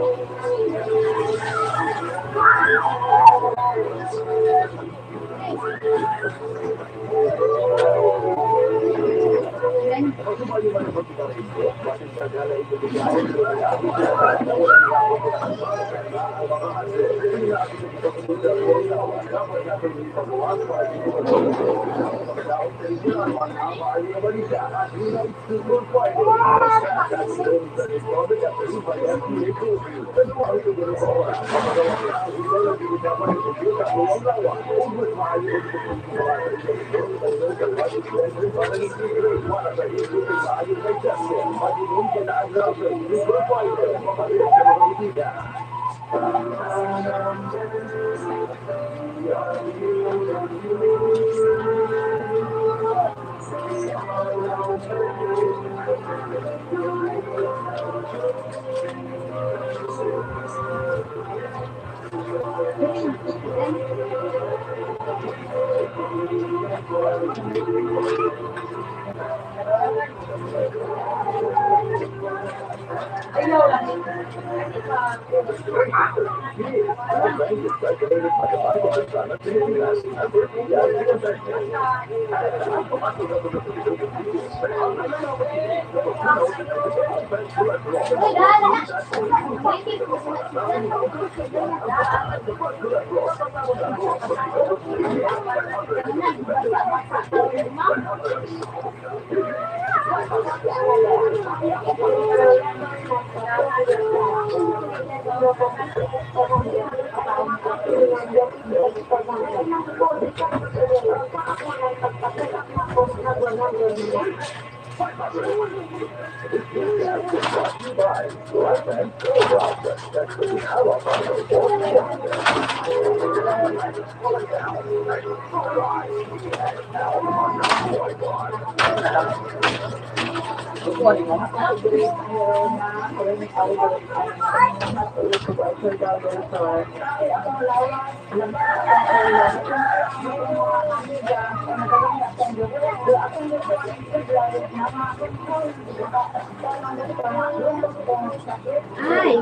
Ay.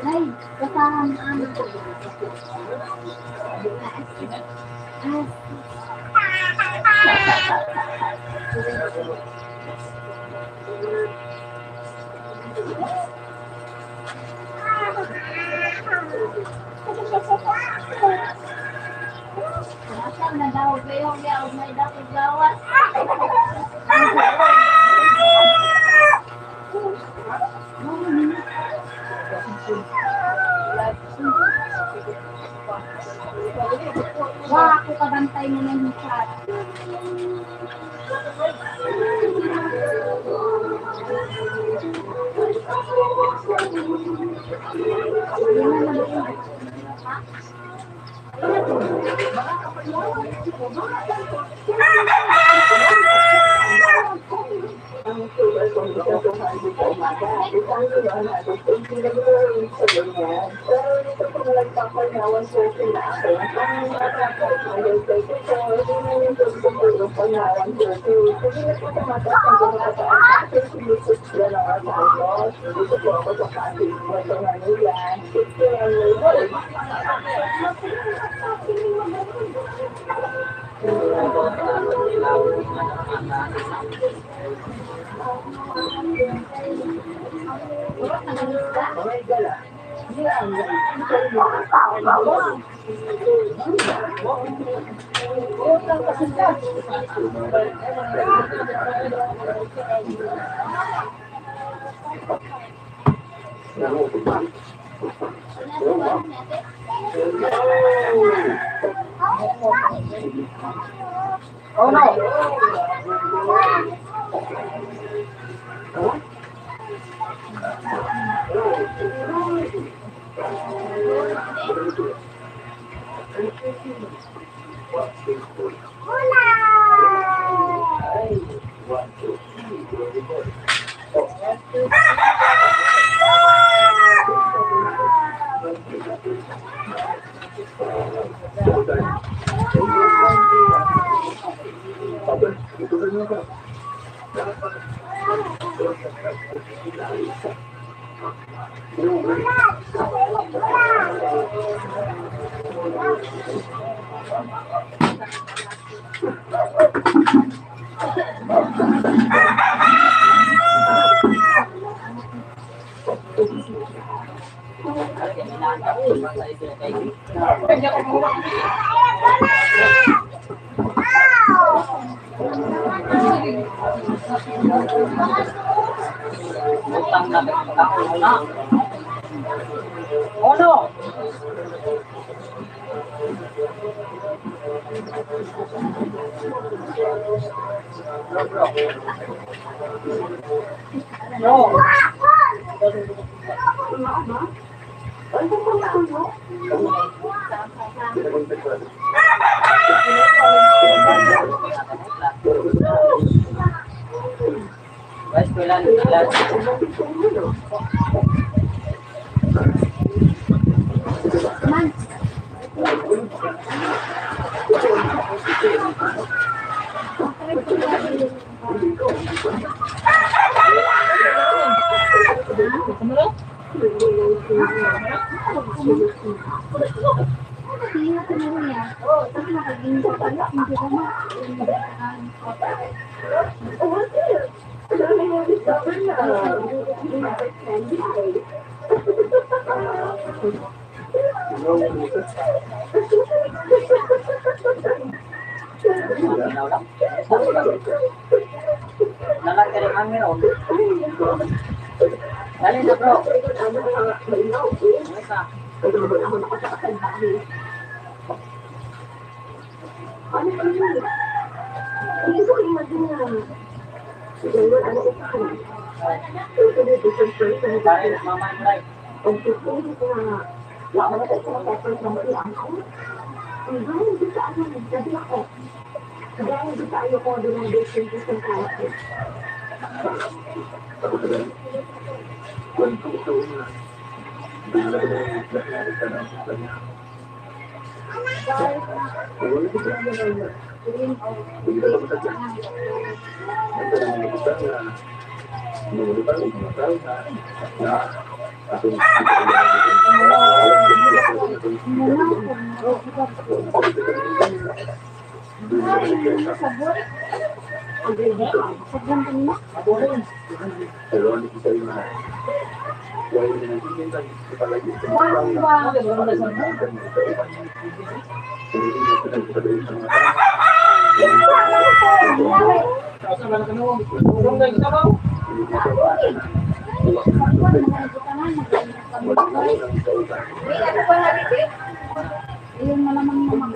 Ay, kasama ang na daw kayo may dakong gawas. Wah, ako kabantay mo ng chat. Utang na na. Ono. Bro, bro. Guys, kulan, kulan. Nalang ka rin ang meron. Dali na, bro. Isa. Dahil, mama, Bray. Ayun, malamang namang.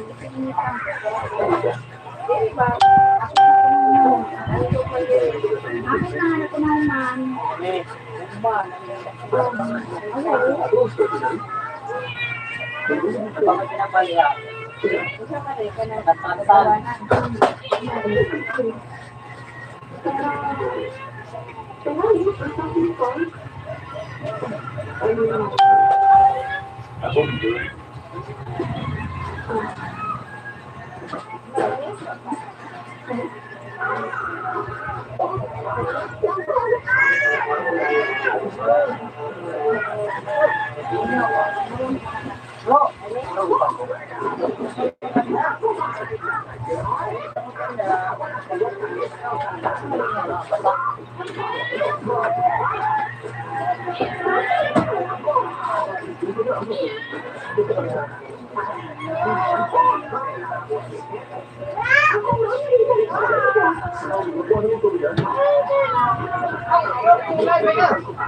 Akin na, ano ko naman. Bakit pinapaliha? Nagtasan.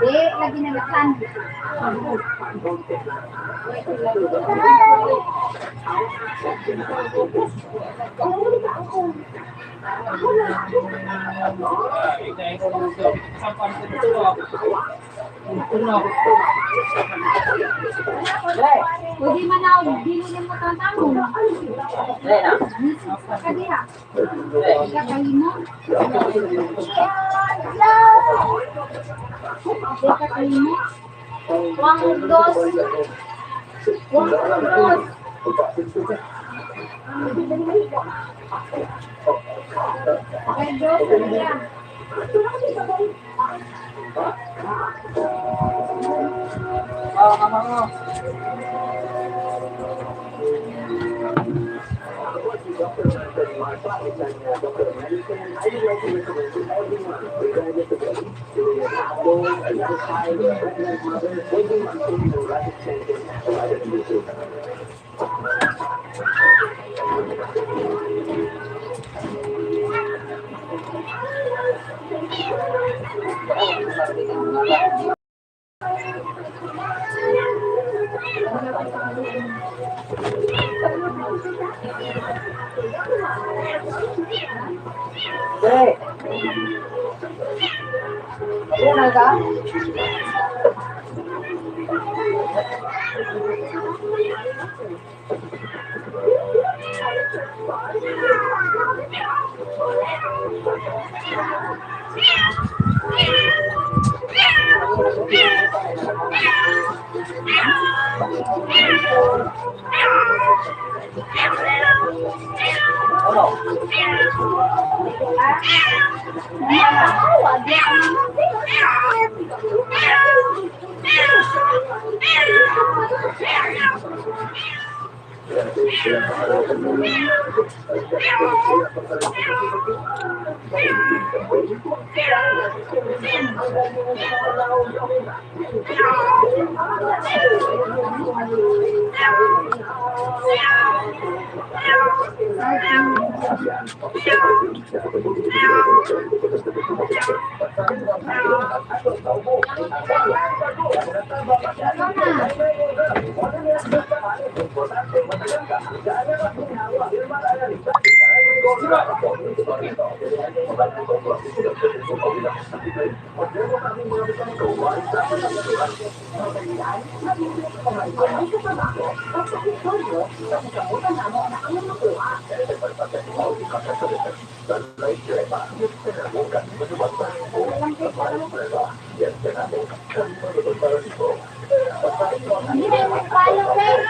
Di, lagi nalakan. Pwede man na, dili mo tantanong. Kadiha. Kakahimo. Kakahimo. Wang dos. Wang dos. Ay, dos na. Oh, mama mo. Hindi na yung palo, eh.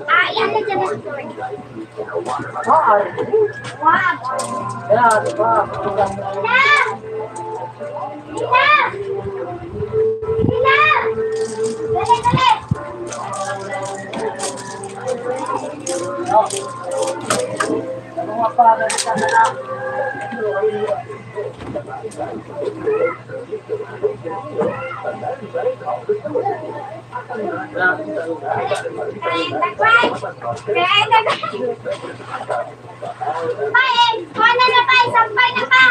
Ah, yan na dyan na story. Wow. Nina! Nina! Nina! Dali, dali! Kain na, kain! Kain na, kain! Pae! Kuha na na, pae! Sampay na pa!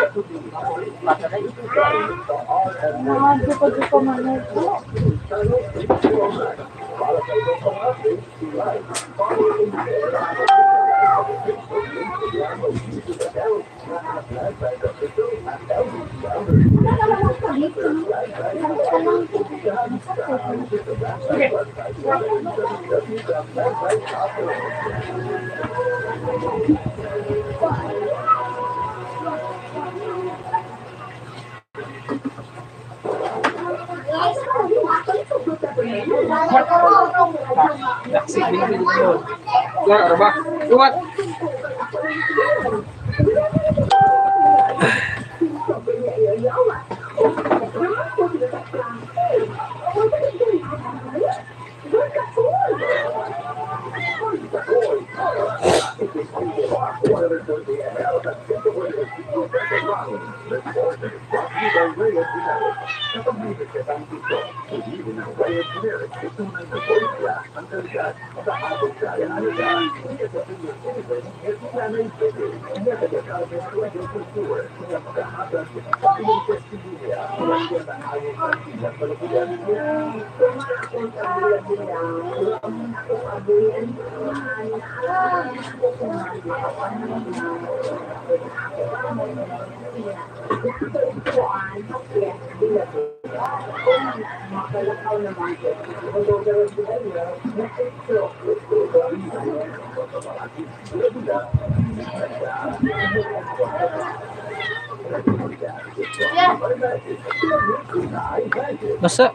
Basta.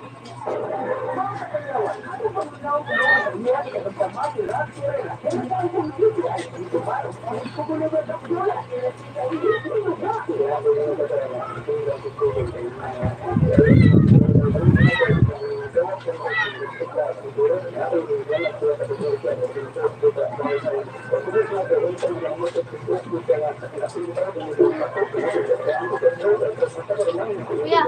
Kuya.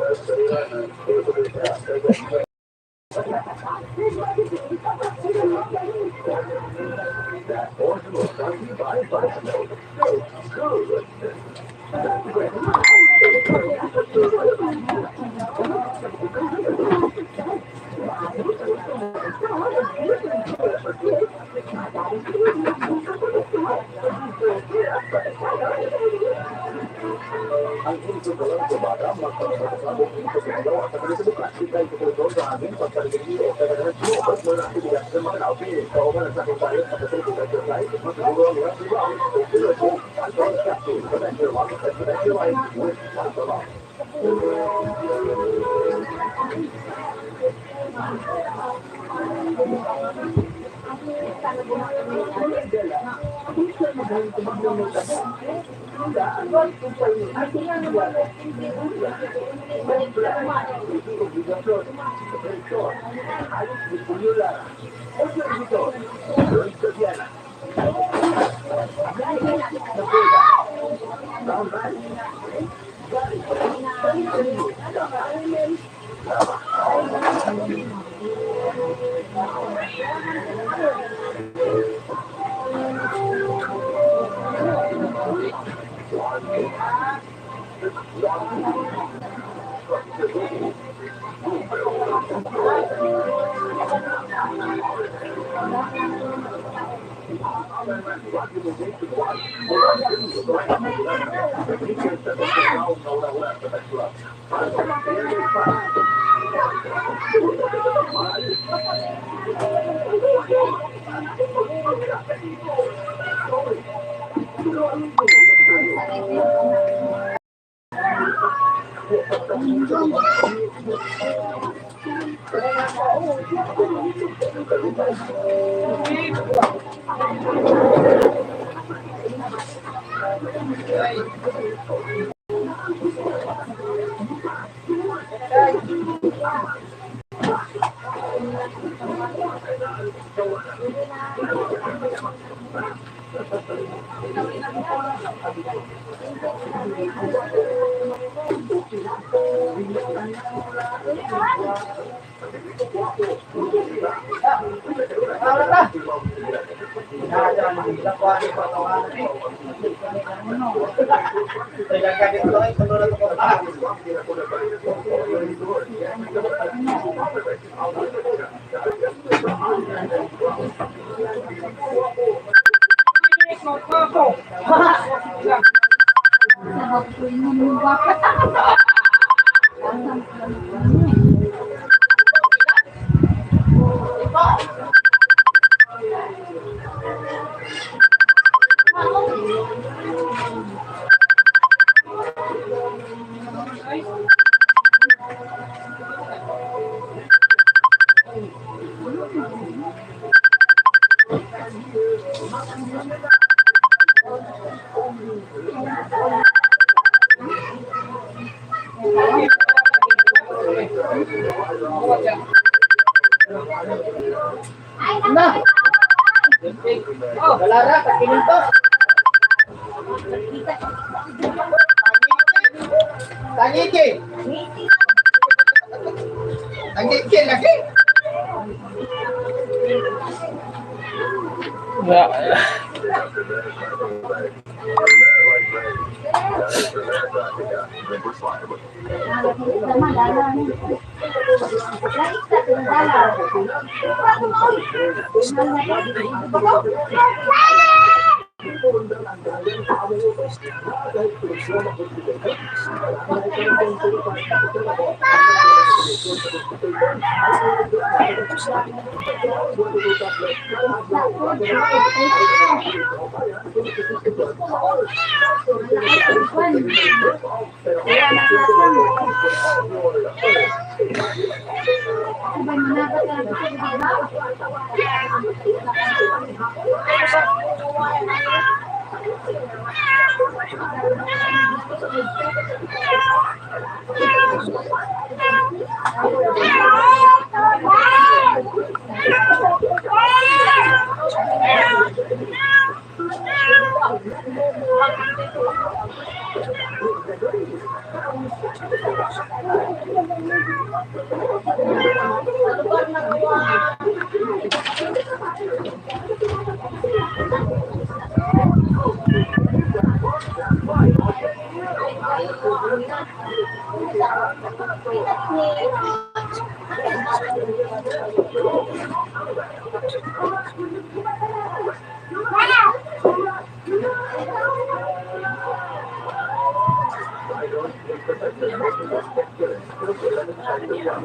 Papa!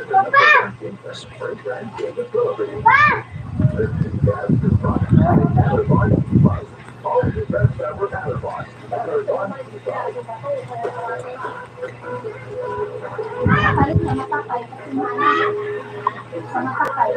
Papa! Pa! Palit na matapay. Sa matapay.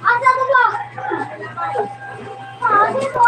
Asa to ba? Asa to?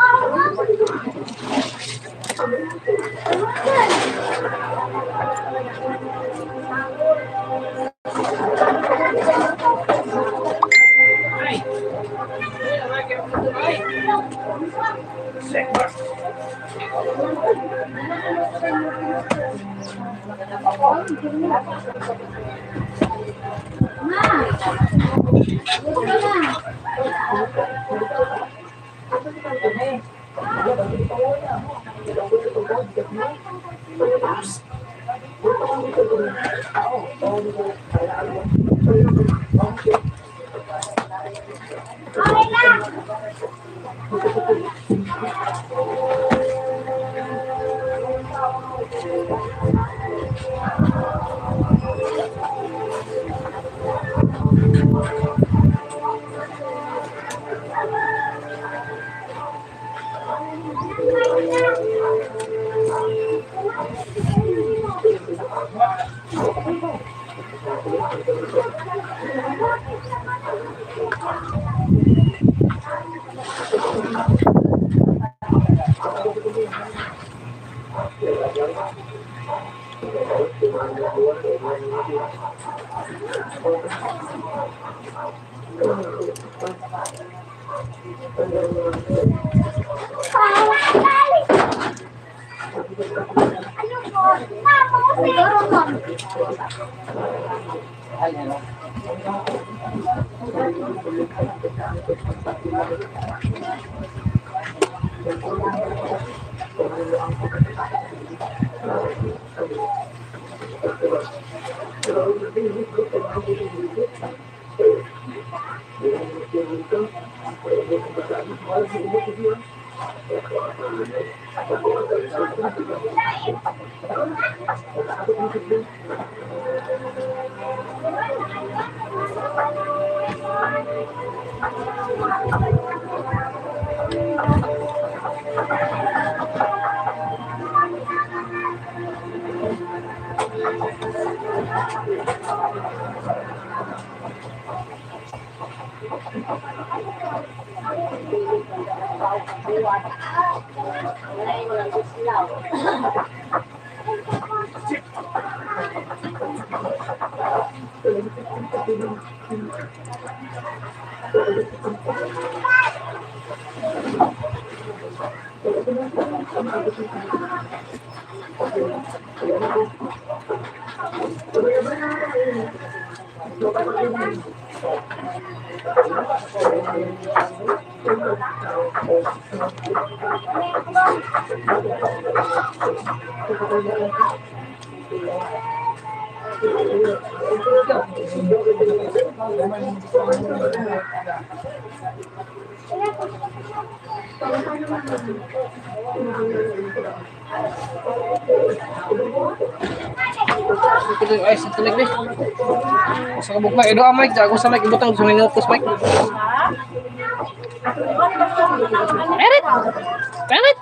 Okay na. Ay, sa tulig ni. Sa kabuk mic, do mic, jago sa mic, ibutang sa minutos mic. Merit! Merit!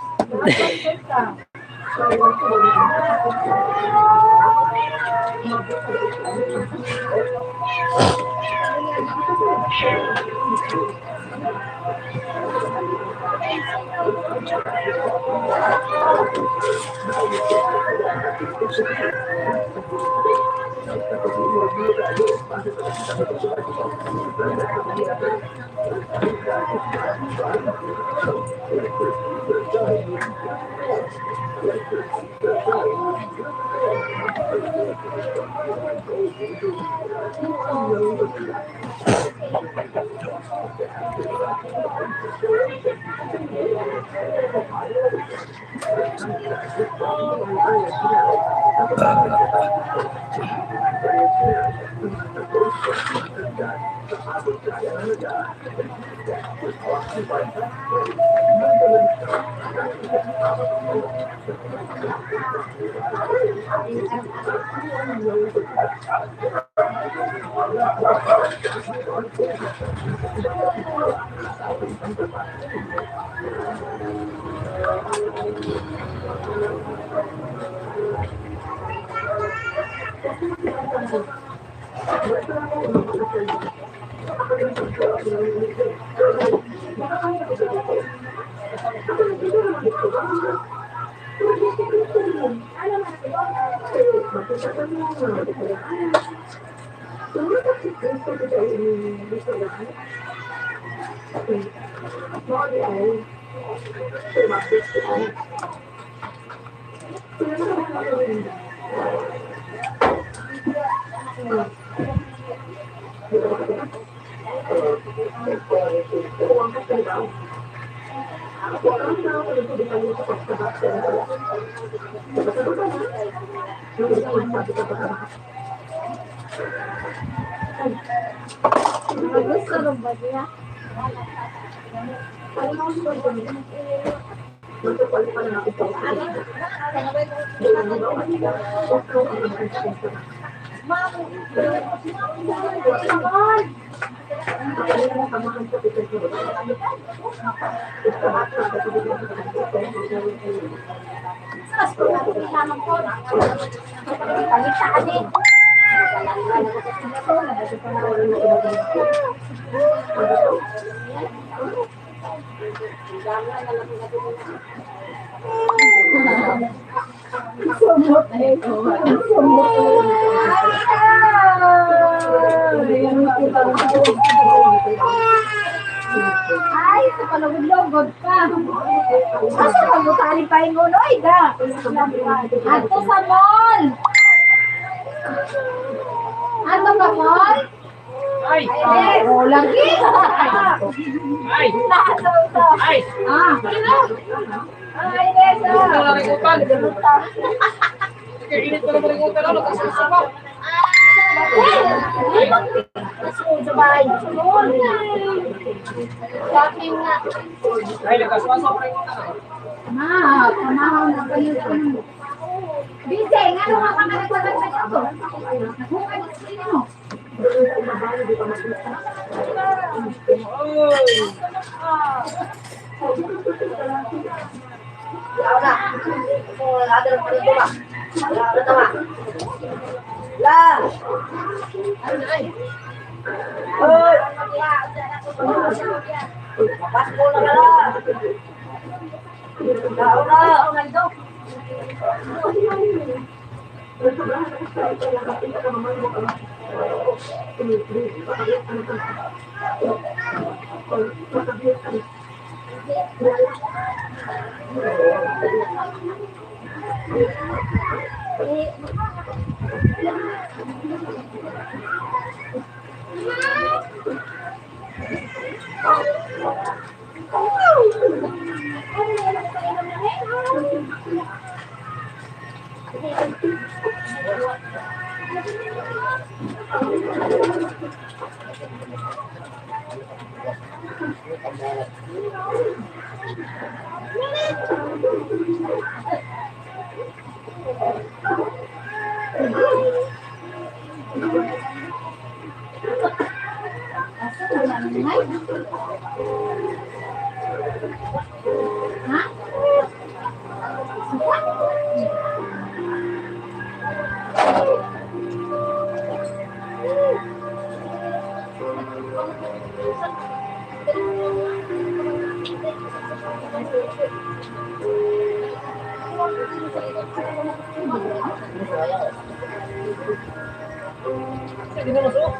Palitaan eh. Ay, sa palugod-lugod pa. Asa ka mo tali pa ingunoy da? Ato sa mall. Ato ka mall? Ay! Oh, lagi. Ay! Ay! Ah, ay, Nesa. Ito na ringutan. Kaya init pa na ringutan. Ano? Kasasa pa. Shopping nga. Ay, nagkasasa pa ringutan. Ma, pamahaw na kayo. Bise, nga nung ka nagsagat sa ito? Nakuha ni sino? Oy! Ha? Hindi na masuk.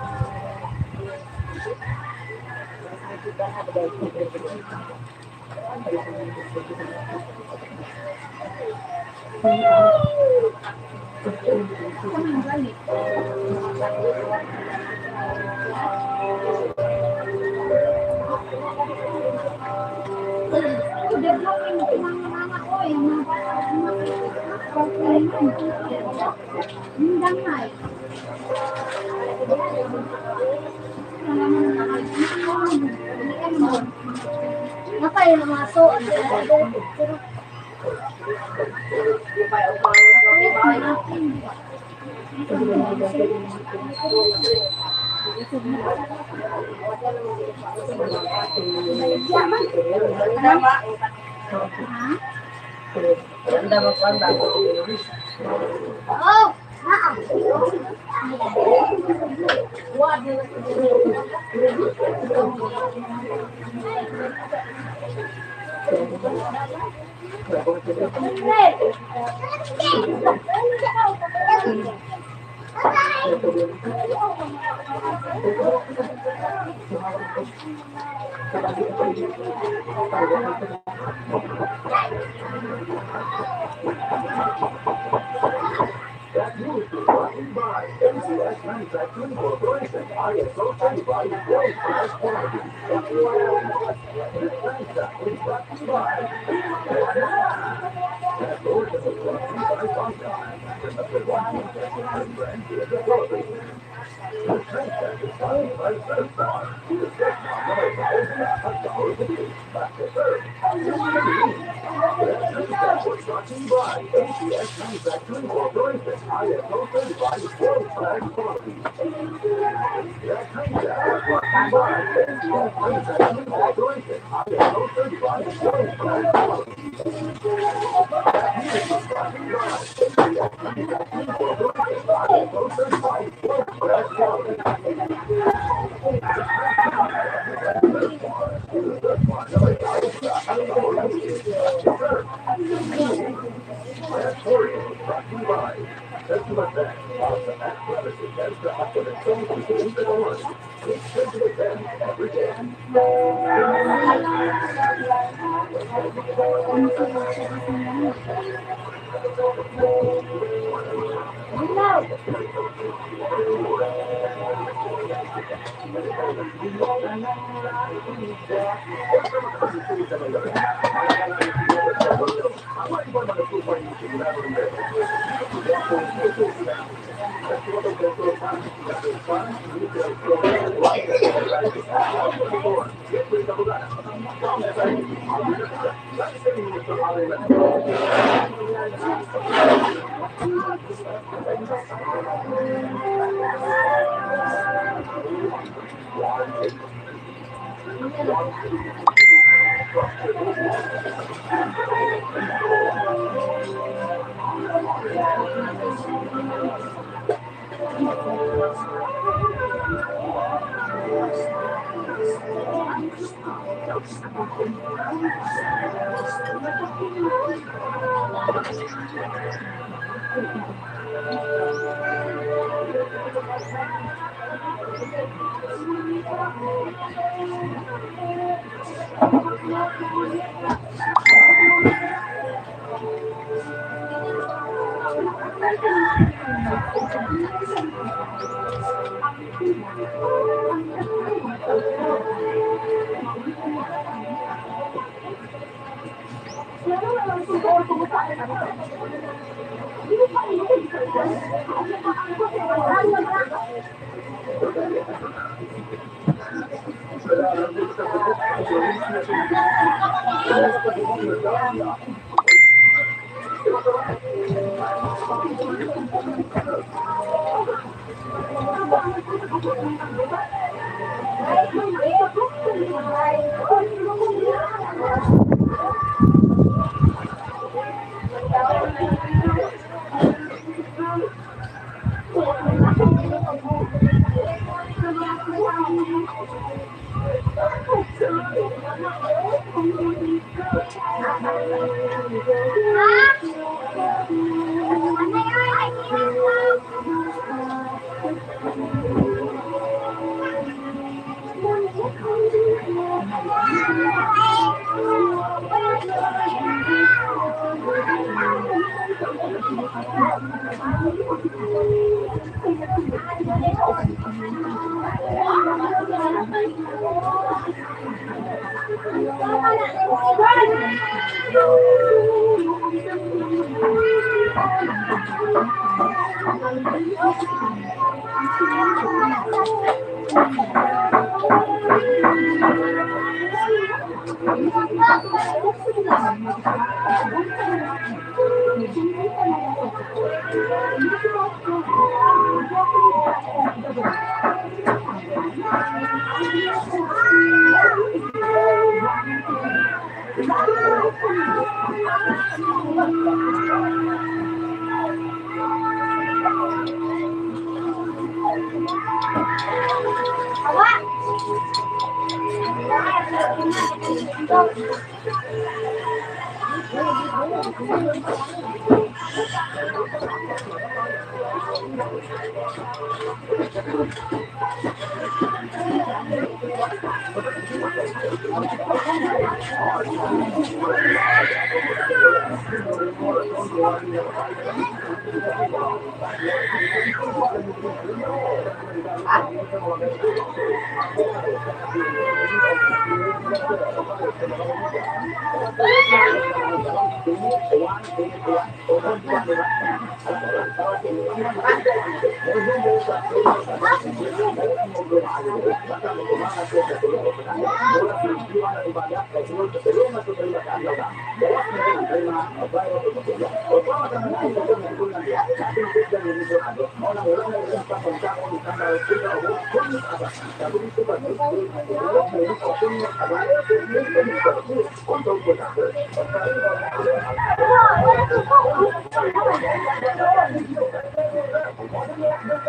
Developing yung mga mga ko, yung mga bata, mga Hindi nga eh. Napay na maso. Oh, naa. That news is brought to you by MCS Manufacturing Corporation, ISO certified world-class quality. This franchise is brought to you by That Lord is brought to you by Sunshine, the number one manufacturing brand in the Philippines. This franchise is brought to you by Surfstar, the best $1,000 a day, back to serve. That franchise was brought to you by MCS Manufacturing Corporation, ISO certified world-class quality. That franchise was brought to you by MCS Manufacturing Corporation, ISO certified world-class quality. That news was brought to you by MCS Manufacturing Corporation,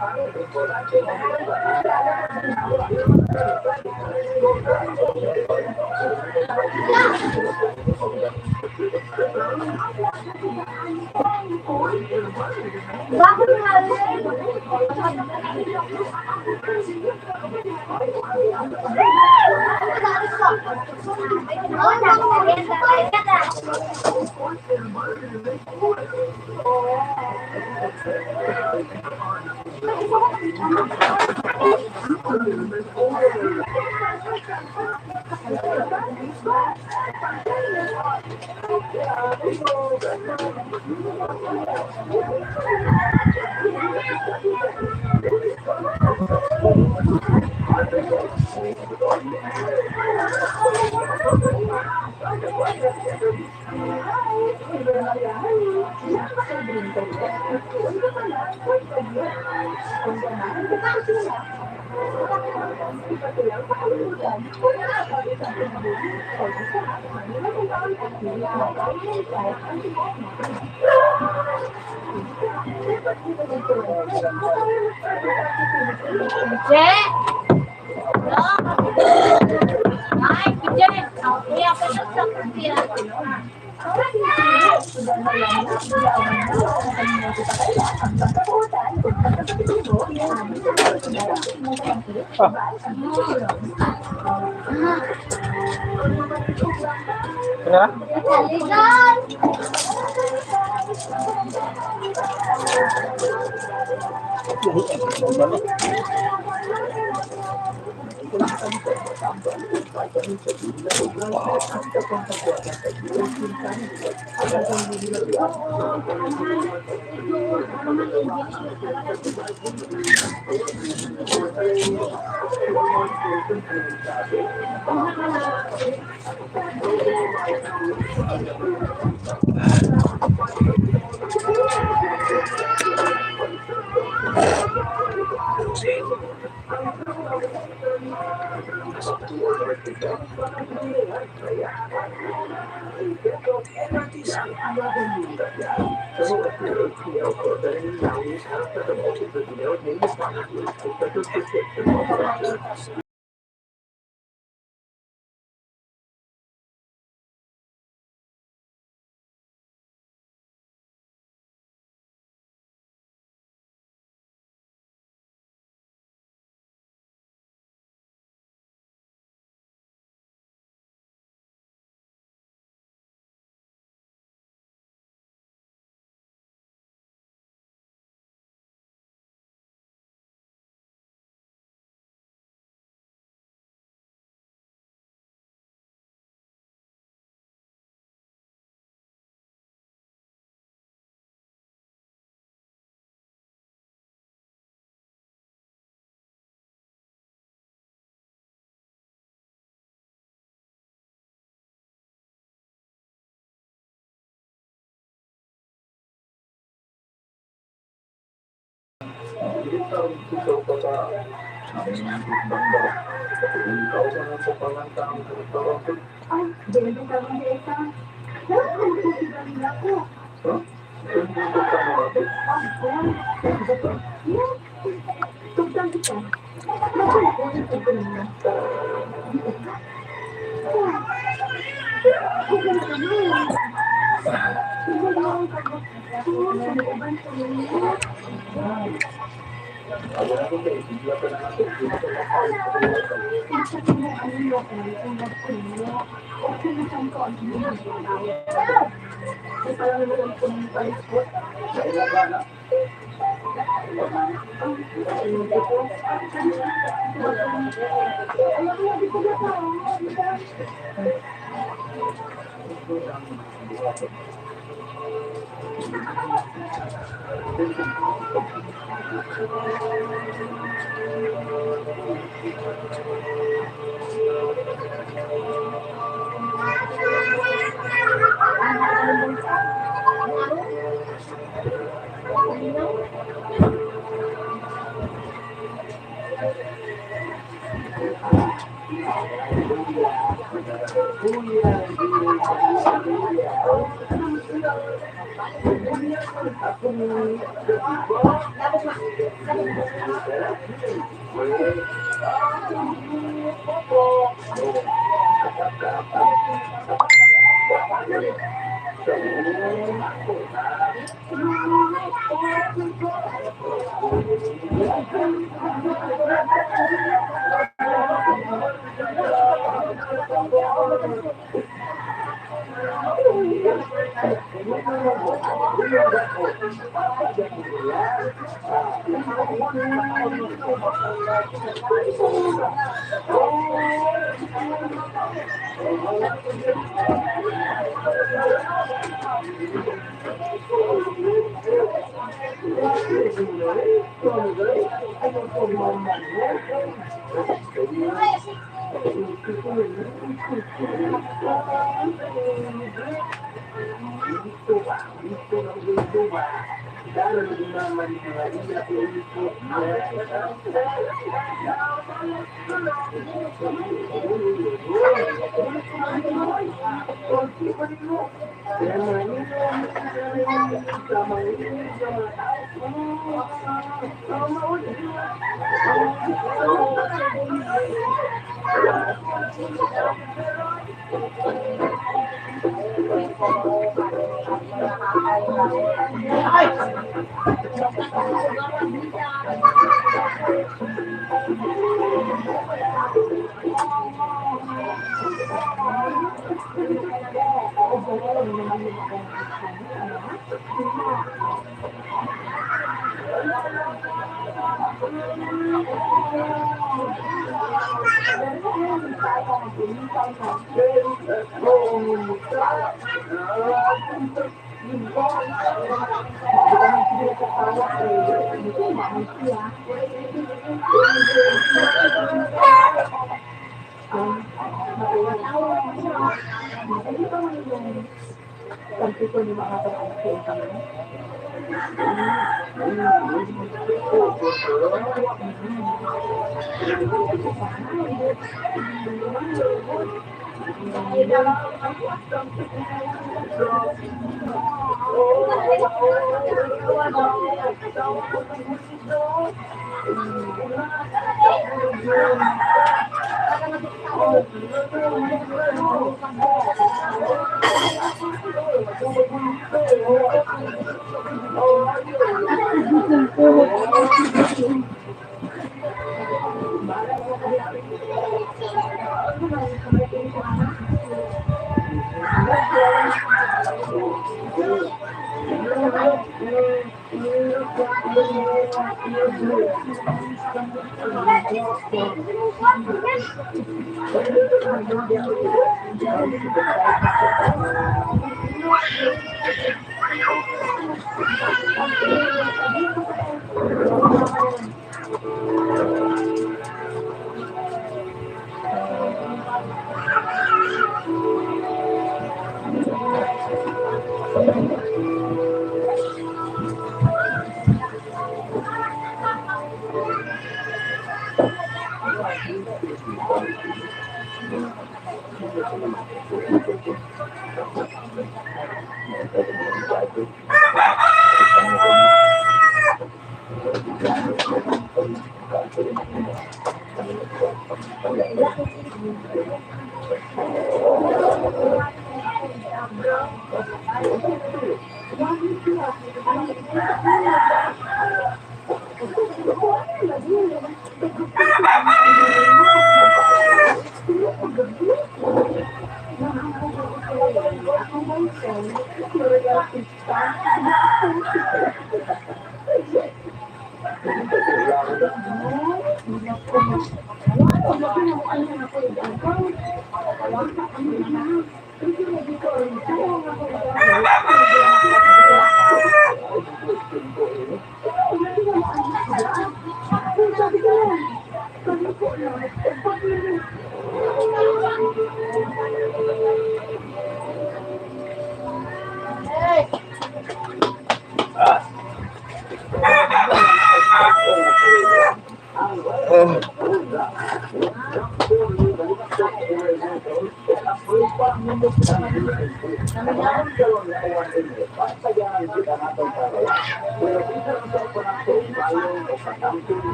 Je! Ay, Je! Kuya, pa sa kuya. Ano na? Ligan!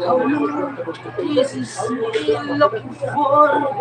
How long this is me looking for?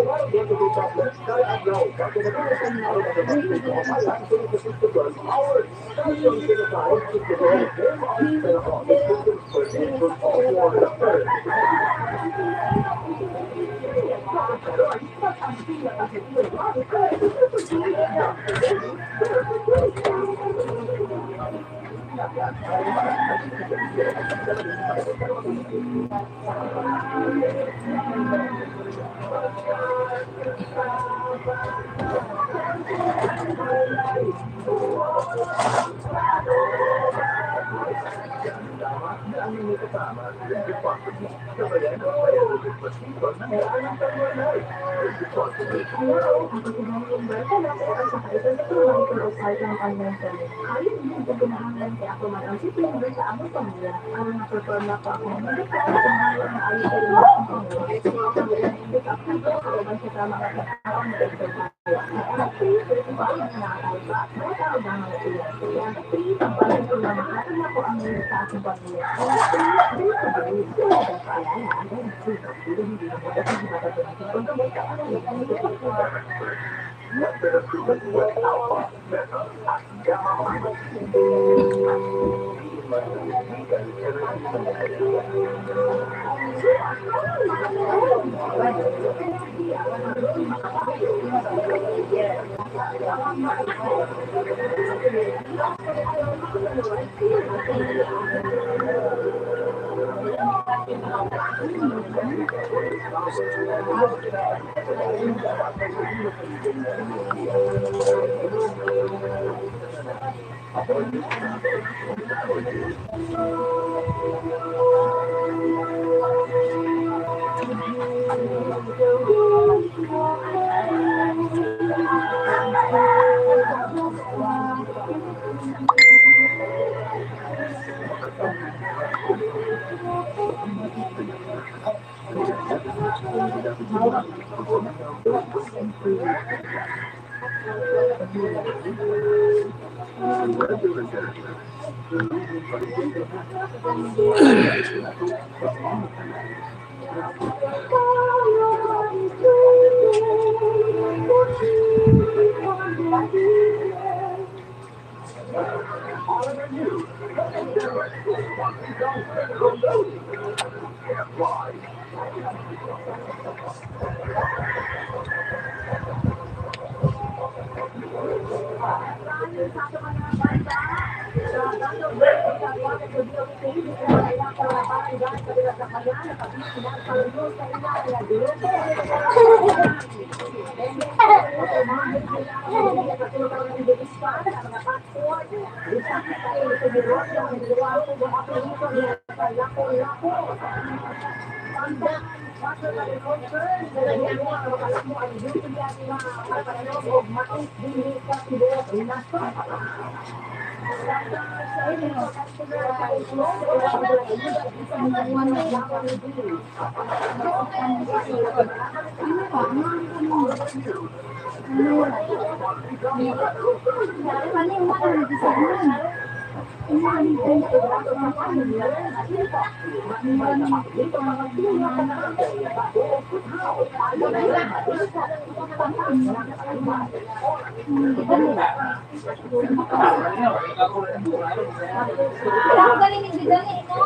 Ang galing hindi dali, no?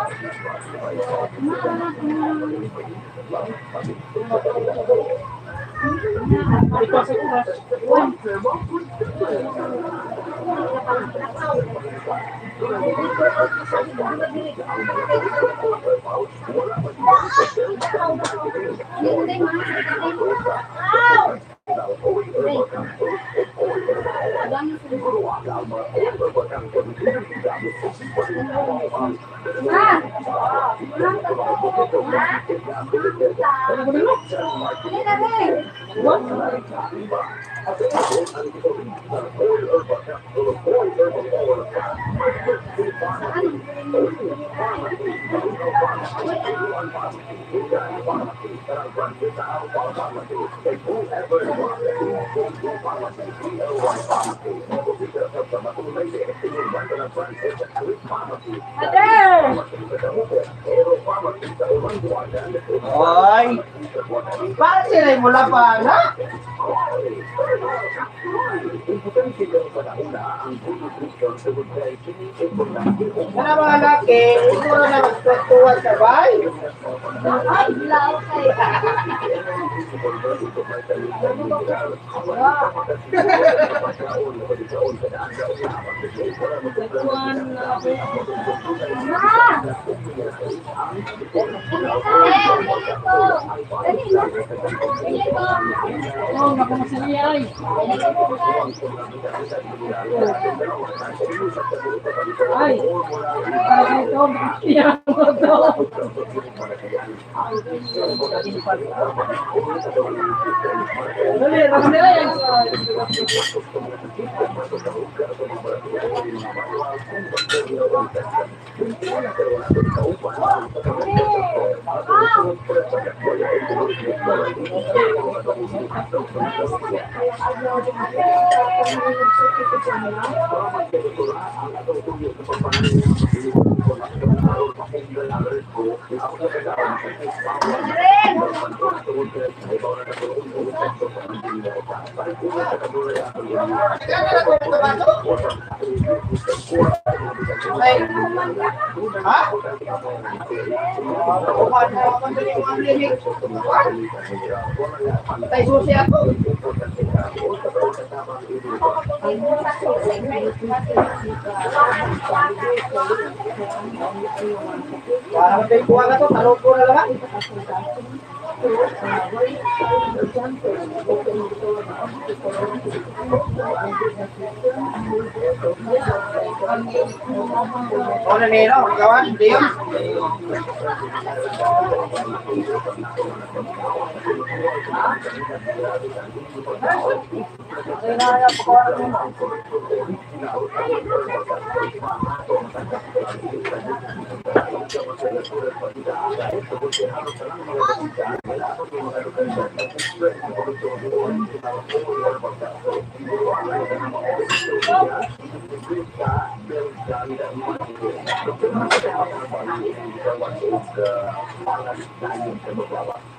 Hindi, ma. Ma! Dali na rin. Mother! Oy! Bakit sila mula pa na? Kana mga laki, siguro na magtutuwa sa bay. Ay, lao kay. Ma! Eh, bili ko. Dali na. Bili ko. Oh, nakamasali ay. Bili ko bukas. Ay, para ito, iya mo to. Dali, dali ay. Ay, ha? Patay susi ako. Para matay kuha na to, talong ko na lang. O na nino, gawan, hindi yun.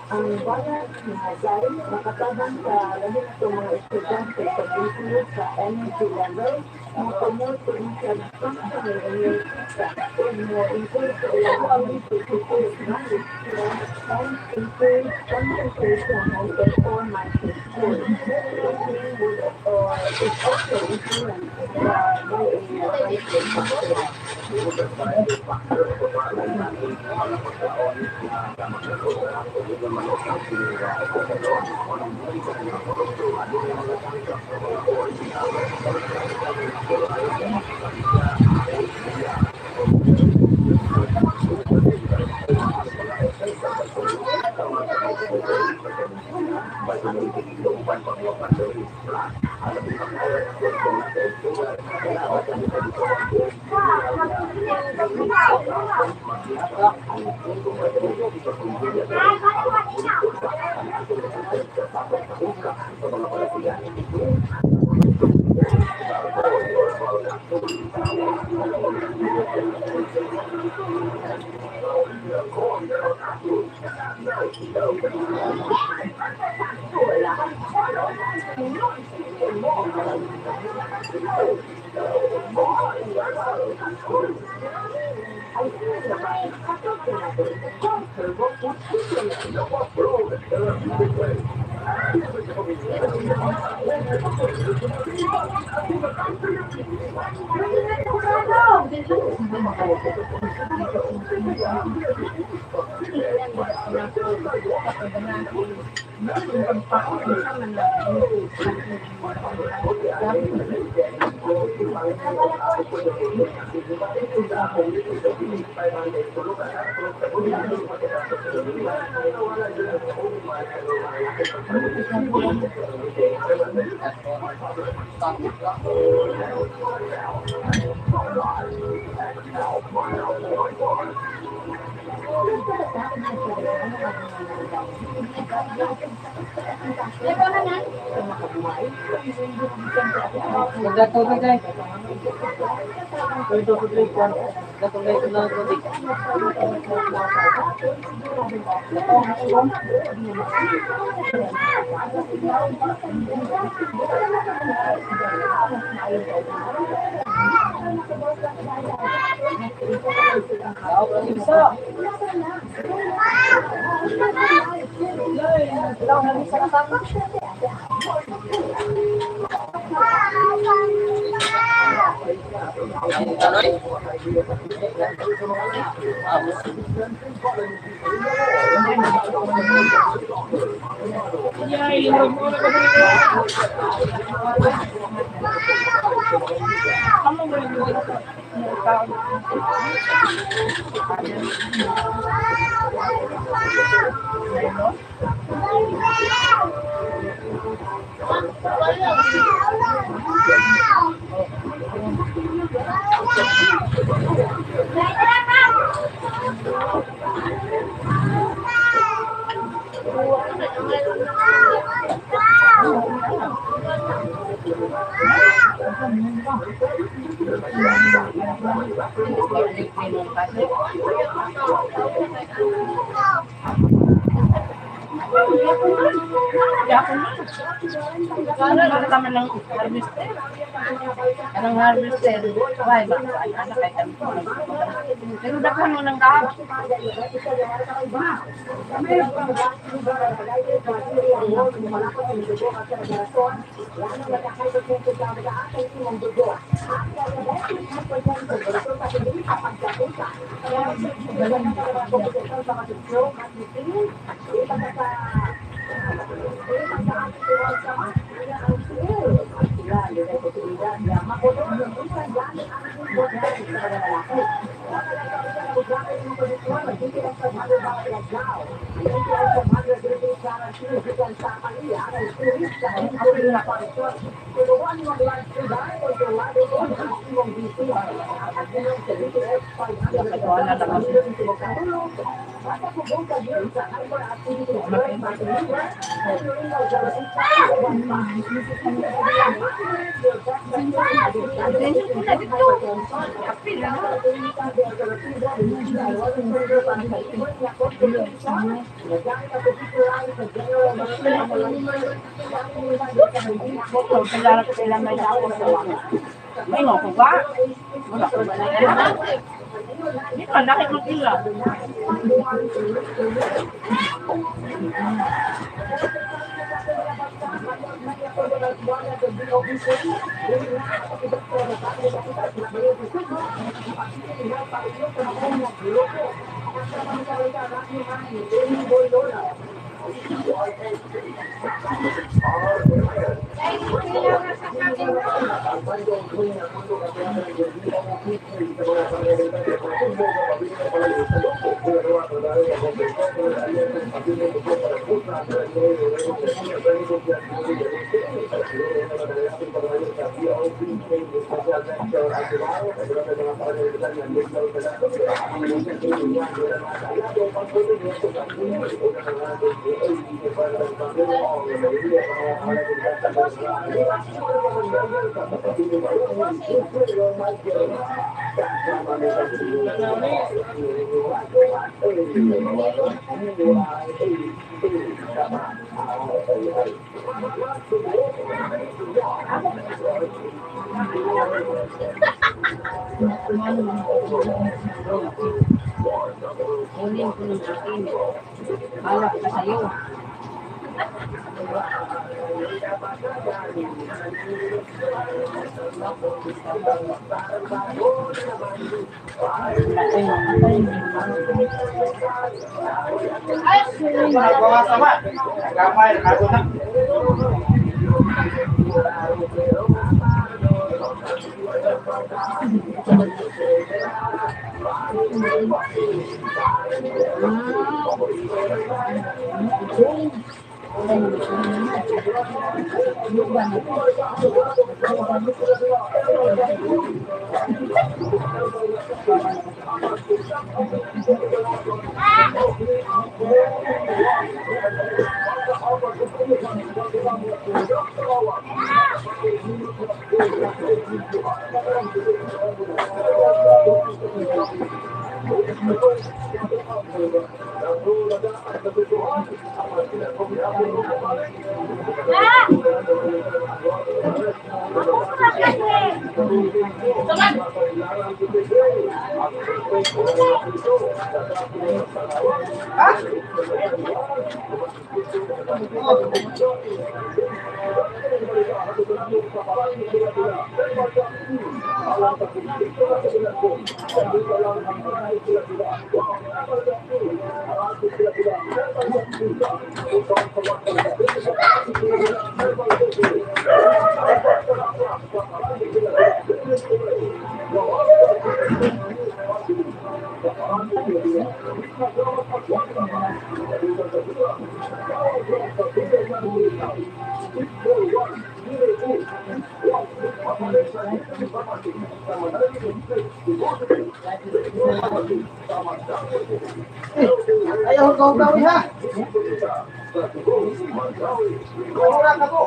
Ang balat na dahil makatabang sa labi na itong mga estudyante sa pag sa energy level. May mo ko ba? Wala ko ba na? Di pa dahil mag-ila. Kunin ko ng akin. Hawak ka sa'yo. Ayaw ko gawin ha. Wala ka ko.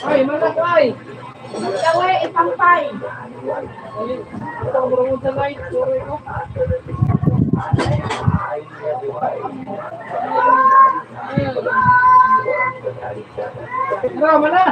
Ay, manak ay. Gawe, ipampay. Ito ang murang sa light. Sorry ko. Tara, mana?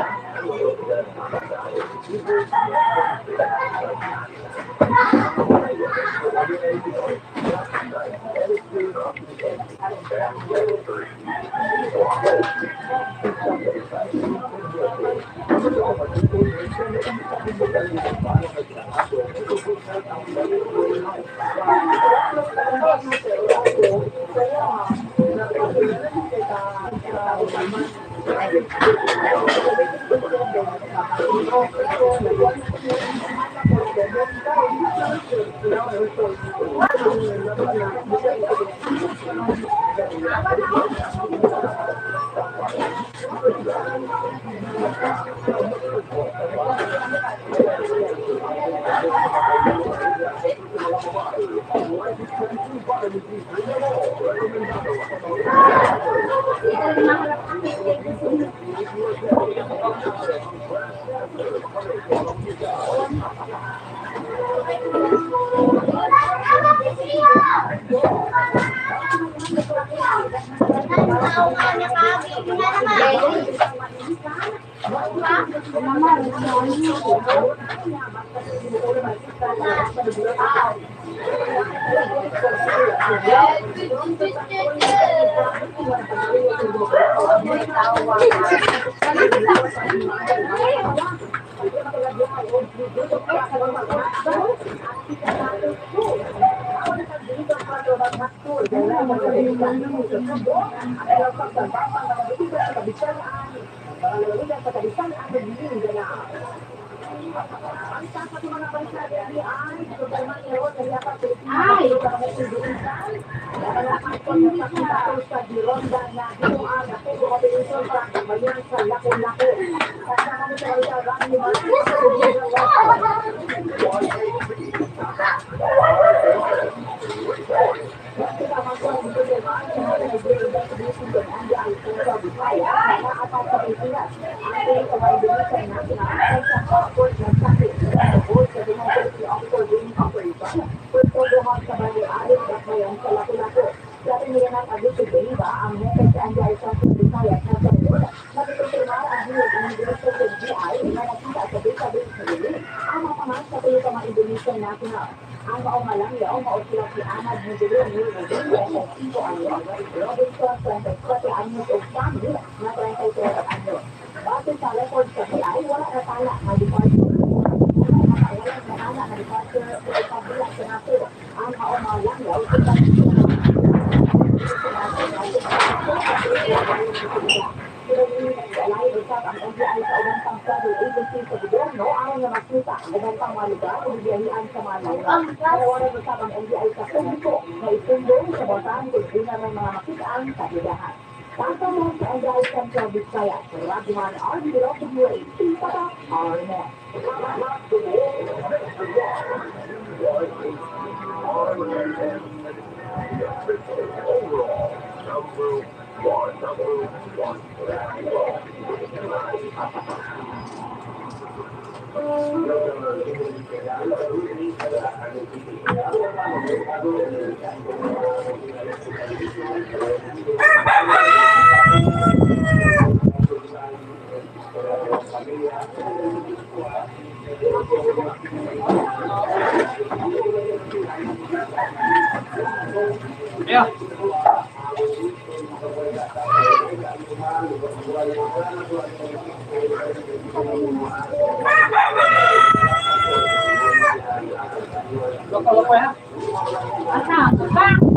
Yeah. Loko loko ha. Asa, pa.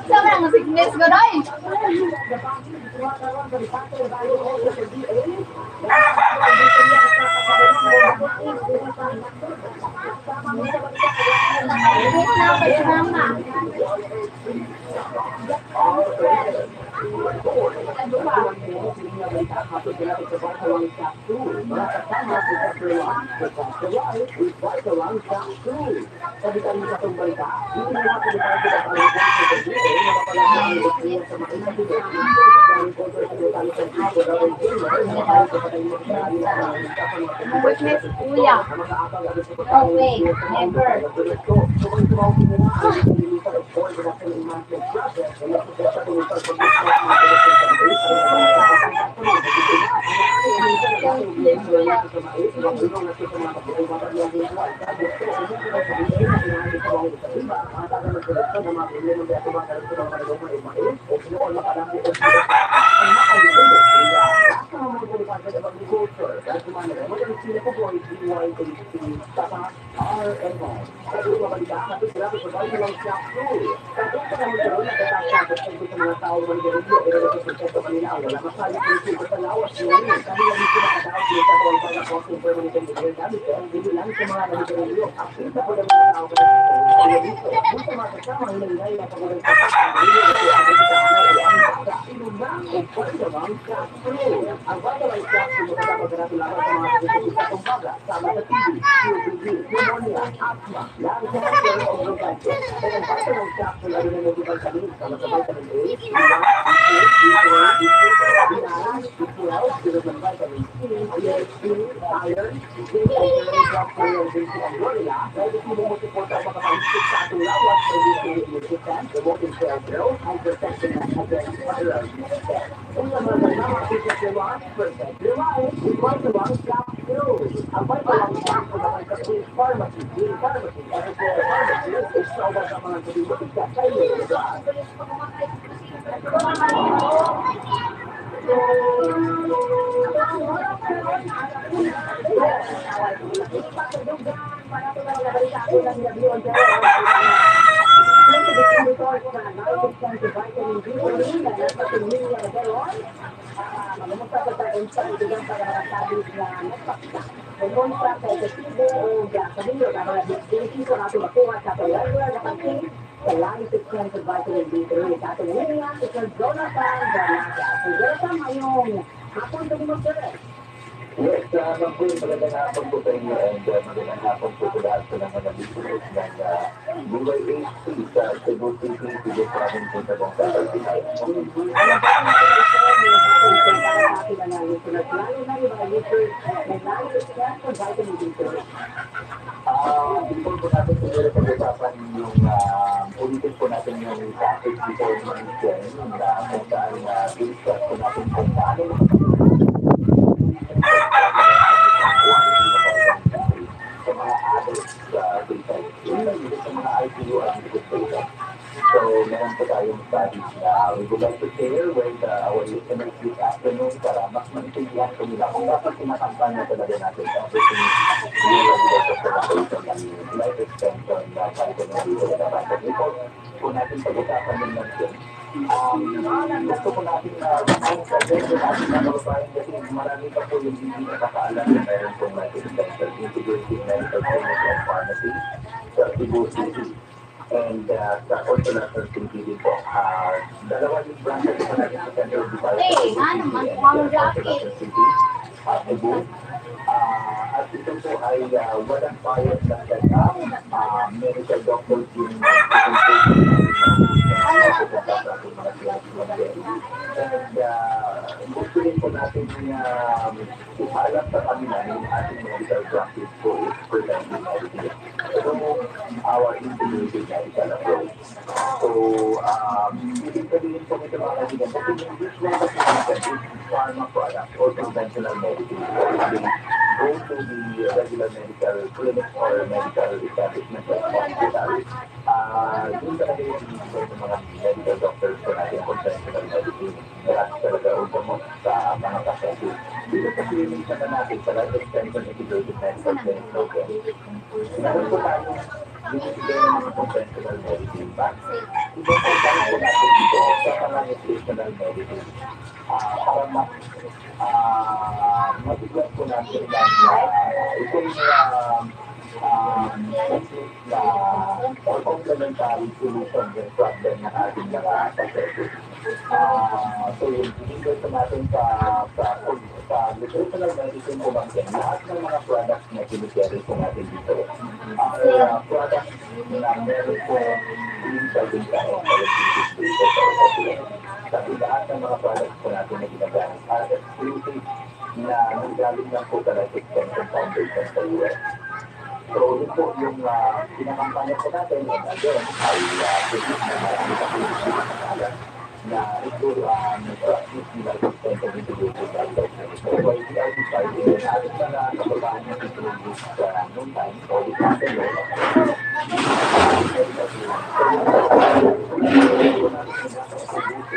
Sa mga sickness ko doy. Witness kuya. Oh wait, never. Yes, Ma'am Queen, magandang hapon po sa inyo and magandang hapon po sa lahat po ng mga listeners ng DYHC sa Cebu City, Cebu Province po sa buong Pilipinas. Before po natin siguro pag-usapan yung ulitin po natin yung topic before weekend na kung saan discuss po natin kung paano sa mga adults patient, sa mga ICU admitted patients. So, meron po tayong studies na we would like to share with our listeners this afternoon para mas maintindihan po nila kung bakit kinakampanya talaga natin sa opportunity yung regular presentation ng life extension na vitamin D na vitamin D. Po natin pag-usapan din natin. Gusto po natin na ang natin na kababayan kasi marami pa po yung hindi nakakaalam na meron pong life extension integrated medical clinic and pharmacy sa Cebu City. And sa Consolacion City din po. Dalawa yung branches po natin sa Central Visayas. Eh, ano man, kuha mo jacket. Consolacion City, Cebu. At ito po ay walang bayad na check-up. Medical doctors yung pupunta sa ating mga clinic. And gusto rin po natin ipaalam sa kanila yung ating medical practice po is preventive medicine. So, our integrated medical approach. So, ibig sabihin po nito, mga kaibigan, kasi yung usual kasi natin is pharma product or conventional medicine. So, they go to the regular medical clinic or medical establishment like hospital. Doon talaga yung binibigay ng mga medical doctors po natin, conventional medicine. Lahat talaga o gamot sa mga pasyente. Dito sa clinic naman natin, sa Life Extension Integrated Medical Clinic Program, meron po tayong binibigay ng mga conventional medicine. But ibang po natin dito sa mga nutritional medicine para mas mabigyan po natin ng itong complete na or complementary solution yung problem ng ating mga pasyente. So yung binigay po natin sa nutritional medicine po bangkin, lahat ng mga products na kinikerry po natin dito are products na meron po clinical data and scientific data sa FDA. Kasi lahat ng mga products po natin na ginagamit are exclusive na nanggaling lang po sa Life Extension Foundation sa US. So, yun po yung pinakampanya po natin. And again, ay believe na marami pa po yung hindi nakakaalam na ito practice ni Life Extension Integrated Health Clinic. So, why we are deciding yung ating mga kababayan na introduce sa noon time or this afternoon, medical clinic. So, yung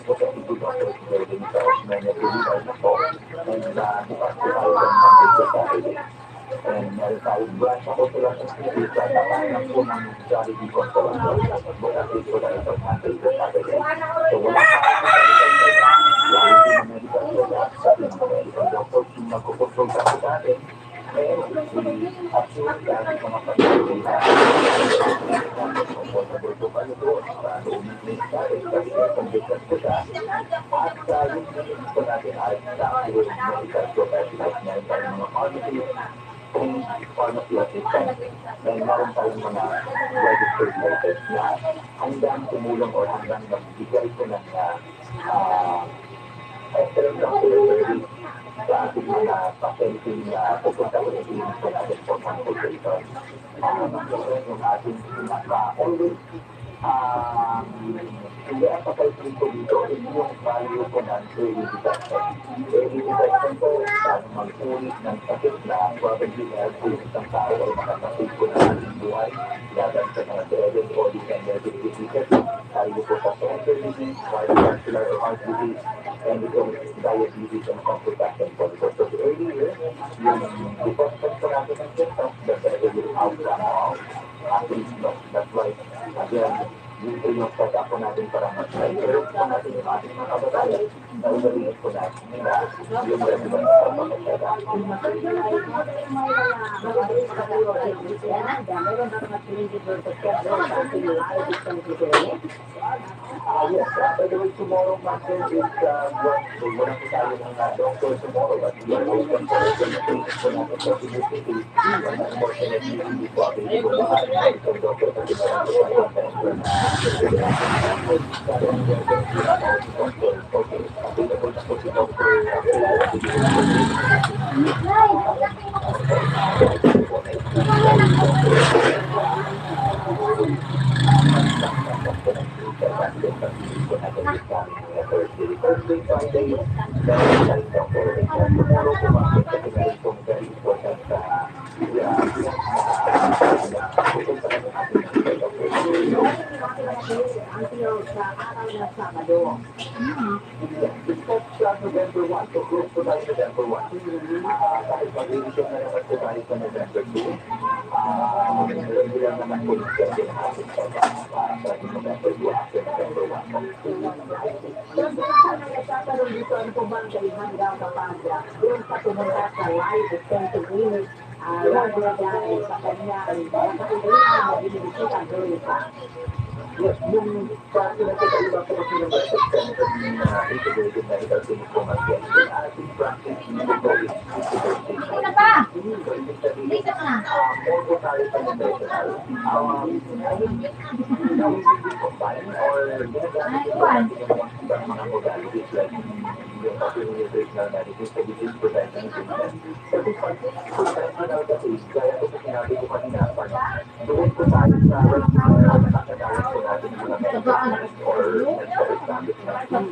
po sa Cebu Doctors Building sa Osmeña Boulevard na po. And bukas po tayo from Monday to Saturday. And meron tayong branch sa Consolacion City sa tapat lang po ng Jollibee Consolacion. Bukas din po tayo from Monday to Saturday. So wala pa medical check-up, wala po medical check-up sa ating mga medical doctors yung magkukonsulta po sa atin. And we assure sa ating mga pasyente na comfortable po kayo doon sa loob ng clinic natin kasi air conditioned po siya. At yung clinic po natin ay staffed with medical professionals. Meron tayong mga pharmacists, trained pharmacy assistant, and meron tayong mga registered nurses na handang tumulong or handang magbigay po ng excellent customer service sa ating mga pasyente na pupunta po sa clinic po natin for consultation. Yung ating pinaka always Hindi, ang papalpin ko dito is yung value po ng early detection. Early detection po, paano mag-ulit ng sakit na probably na kung isang tao ay makasakit po ng ating buhay laban sa mga dreaded or degenerative diseases, tayo po sa cancer disease, cardiovascular or heart disease, and itong diabetes and complication po. So the earlier yung detection po natin ng symptoms, the better yung outcome of treatment. That's why, again, dito yung setup po natin para mas ma-encourage po natin yung ating mga kababayan na ugaliin po natin nila yung regular na pagpapacheck. Meron ba mga 24 sa ating live extension? Yes, by the way, tomorrow, Master, is Wednesday. Wala po tayo ng doctor tomorrow, but we are open for consultation po natin sa Cebu City. But unfortunately, hindi po available ang ating medical doctor kasi meron po tayong transfer na. Okay, available na po si Dr. Thursday, Friday, meron tayong doctor. Tomorrow po, bakit? Kasi meron pong very important pupunta ng ating medical doctor. Until sa araw ng Sabado. Except sa November 1, so close po tayo November 1. Kahit mag-revision na naman po tayo sa November 2, regular naman po yung schedule natin sa November 2 after November 1 po. So, sa nang nagtatanong dito, ano po ba ang kaibahan daw kapag doon sa pumunta sa live extension clinic rather than sa kanyang nakakailangan na binibisita doon pa? Yes, yung sa pinagkakaiba po kasi ng breast extension na integrated medical clinic po mas yan, yung ating practice dito po is integrated. Ano pa? So, ibig sabihin, Dito ka na. More po tayo sa conventional. I mean, we will combine or ginagamit din po natin yung mga ibang mga modalities like yung nutritional medicine sa disease prevention and treatment. Kasi pag conventional kasi, gaya ko sa sinabi ko kanina, pag doon po tayo sa regular nakakagawa po natin yung mga medical or medical establishment, yung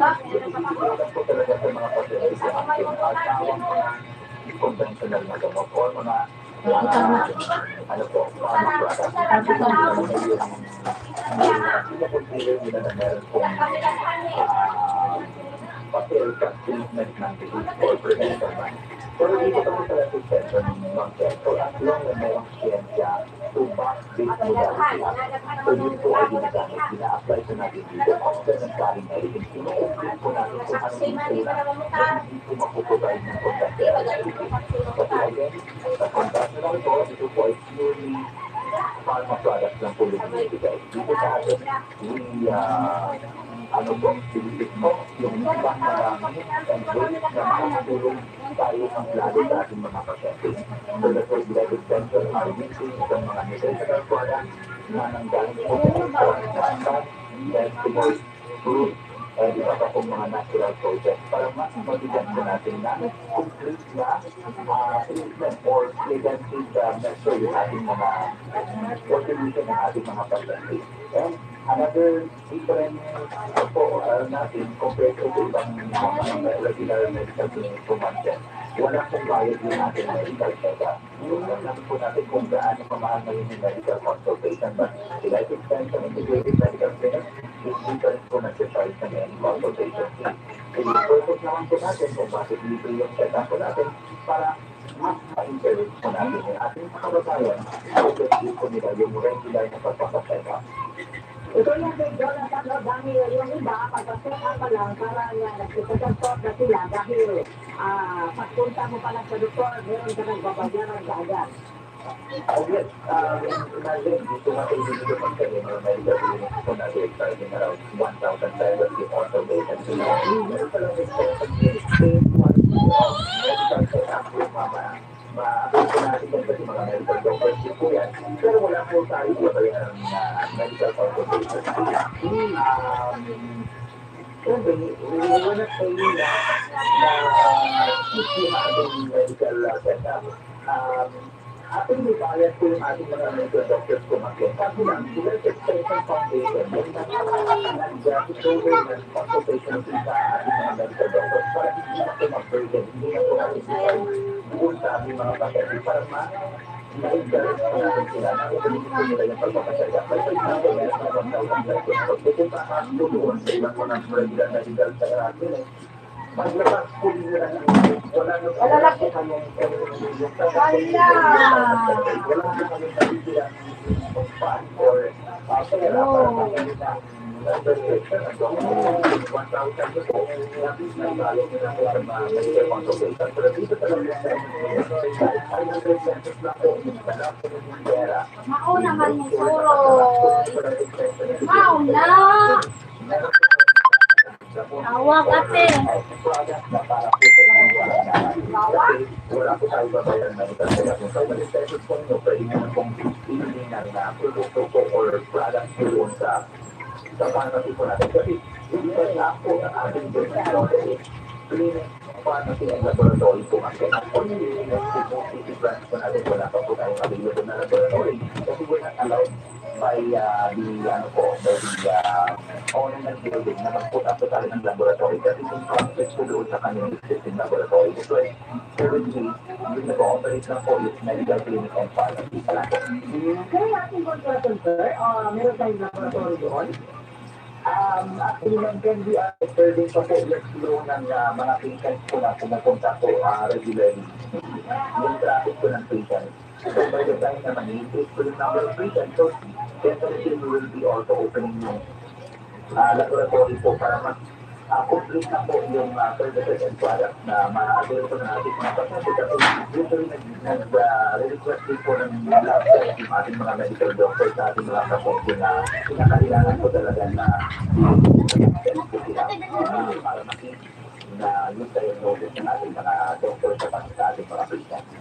po talaga sa mga pasyente po natin ang mga conventional na gamot or mga ano po, mga products. Yung pinakonsider nila na meron pong papel sa treatment ng disease or prevention man. Pero dito kami sa life extension, Ma'am Chen, so as long na merong siyensya to back this modality up, so yun po ay ginagamit, gina-apply po natin dito. Complementary medicine, kinukumplit po natin kung ano yung kulang na hindi po mapuprovide ng conventional medicine. Kasi again, sa conventional po, ito po ay purely pharma products lang po yung binibigay. Dito sa atin, we, ano po, pilit po yung ibang mga means and ways na makakatulong tayo ng lalo sa ating mga pasyente. So that's why Life Extension are using itong mga nutritional products na nanggaling po sa extract ng plant, vegetables, fruit, and iba pa pong mga natural projects para mas mabigyan po natin na complete na treatment or preventive measure yung ating mga contribution ng ating mga pasyente. And another different po natin compared to ibang mga regular medical clinic po, Ma'am Chen, wala pong bayad yung ating medical check-up. Alam naman po natin kung gaano kamahal ngayon yung medical consultation, but the Life Extension Integrated Medical Clinic is hindi pa rin po nag-charge ng any consultation fee. So yung purpose naman po natin kung bakit libre yung check-up po natin para mas ma-encourage po natin yung ating mga kababayan na ugaliin po nila yung regular na pagpapacheck up. Ito yung kay Jonathan, no, dahil yung iba, pag-check up pa lang, parang nagsisusort na sila dahil pagpunta mo pa lang sa doktor, meron ka nang babayaran kaagad. Oh yes, imagine dito nga sa dito pag sa general medical clinic po natin charging around ₱1,000 yung consultation fee. Meron palang extension clinic, same quality of medical check-up yung ma-approve po natin yan kasi mga medical doctors din po yan. Pero wala po tayo babayaran na medical consultation fee. Siyempre, we were not saying na cheap yung ating medical setup. Actually, may bias po yung ating mga medical doctors kumakit. Kaso lang, sila sa Extension Foundation, yung nag-shoulder ng consultation fee sa ating mga medical doctors para hindi na po ma-burden, hindi na po ma-require doon sa ating mga pasyente para ma-encourage po natin sila na ituloy po nila yung pagpapasya. Like, for example, meron na 1,000 pesos. Pag pupunta ka po doon sa ibang mga regular medical clinic, paglabas po nila ng wala na Wala po kayong Wala. wala na kayong nabibigyan ng fund or pera para pamili ng prescription ng doctor. 1,000 po, nabayad nyo na po sa mga medical consultation. Pero dito talaga sa 500 pesos lang po, wala po yung pera. Mauna man ni Suroy. Mauna. Tawag, ate. Product na para po sa inyong kaalaman. Kasi wala po tayo babayaran na medical check-up. Kung 500 pesos po ninyo, pwede nyo na pong piliin ng produkto po or product po doon sa pharmacy po natin. Kasi yung nga po ng ating business model is clinic, pharmacy, and laboratory po kasi. Unfortunately, yung Cebu City branch po natin, wala pa po tayong available na laboratory kasi we're not allowed by the ano po, by the owner ng building na mag-put up po tayo ng laboratory kasi yung conflict po doon sa kanilang existing laboratory. That's why currently, yung nag-ooperate lang po is medical clinic and pharmacy pa lang po. Pero yung ating contractor, sir, meron tayong laboratory doon. Actually, ma'am, can we serving pa po yung flow ng mga patients po na pumupunta po regularly. Yung traffic po ng patients. So by the time na mag-increase po yung number of patients, so definitely we will be also opening yung laboratory po para mas complete na po yung services and products na ma-avail po ng ating mga pasyente kasi usually nag-request din po ng lab test yung ating mga medical doctors sa ating mga pasyente na kinakailangan po talaga na test po sila para makita na yung diagnosis ng ating mga doctors sa ating mga patients.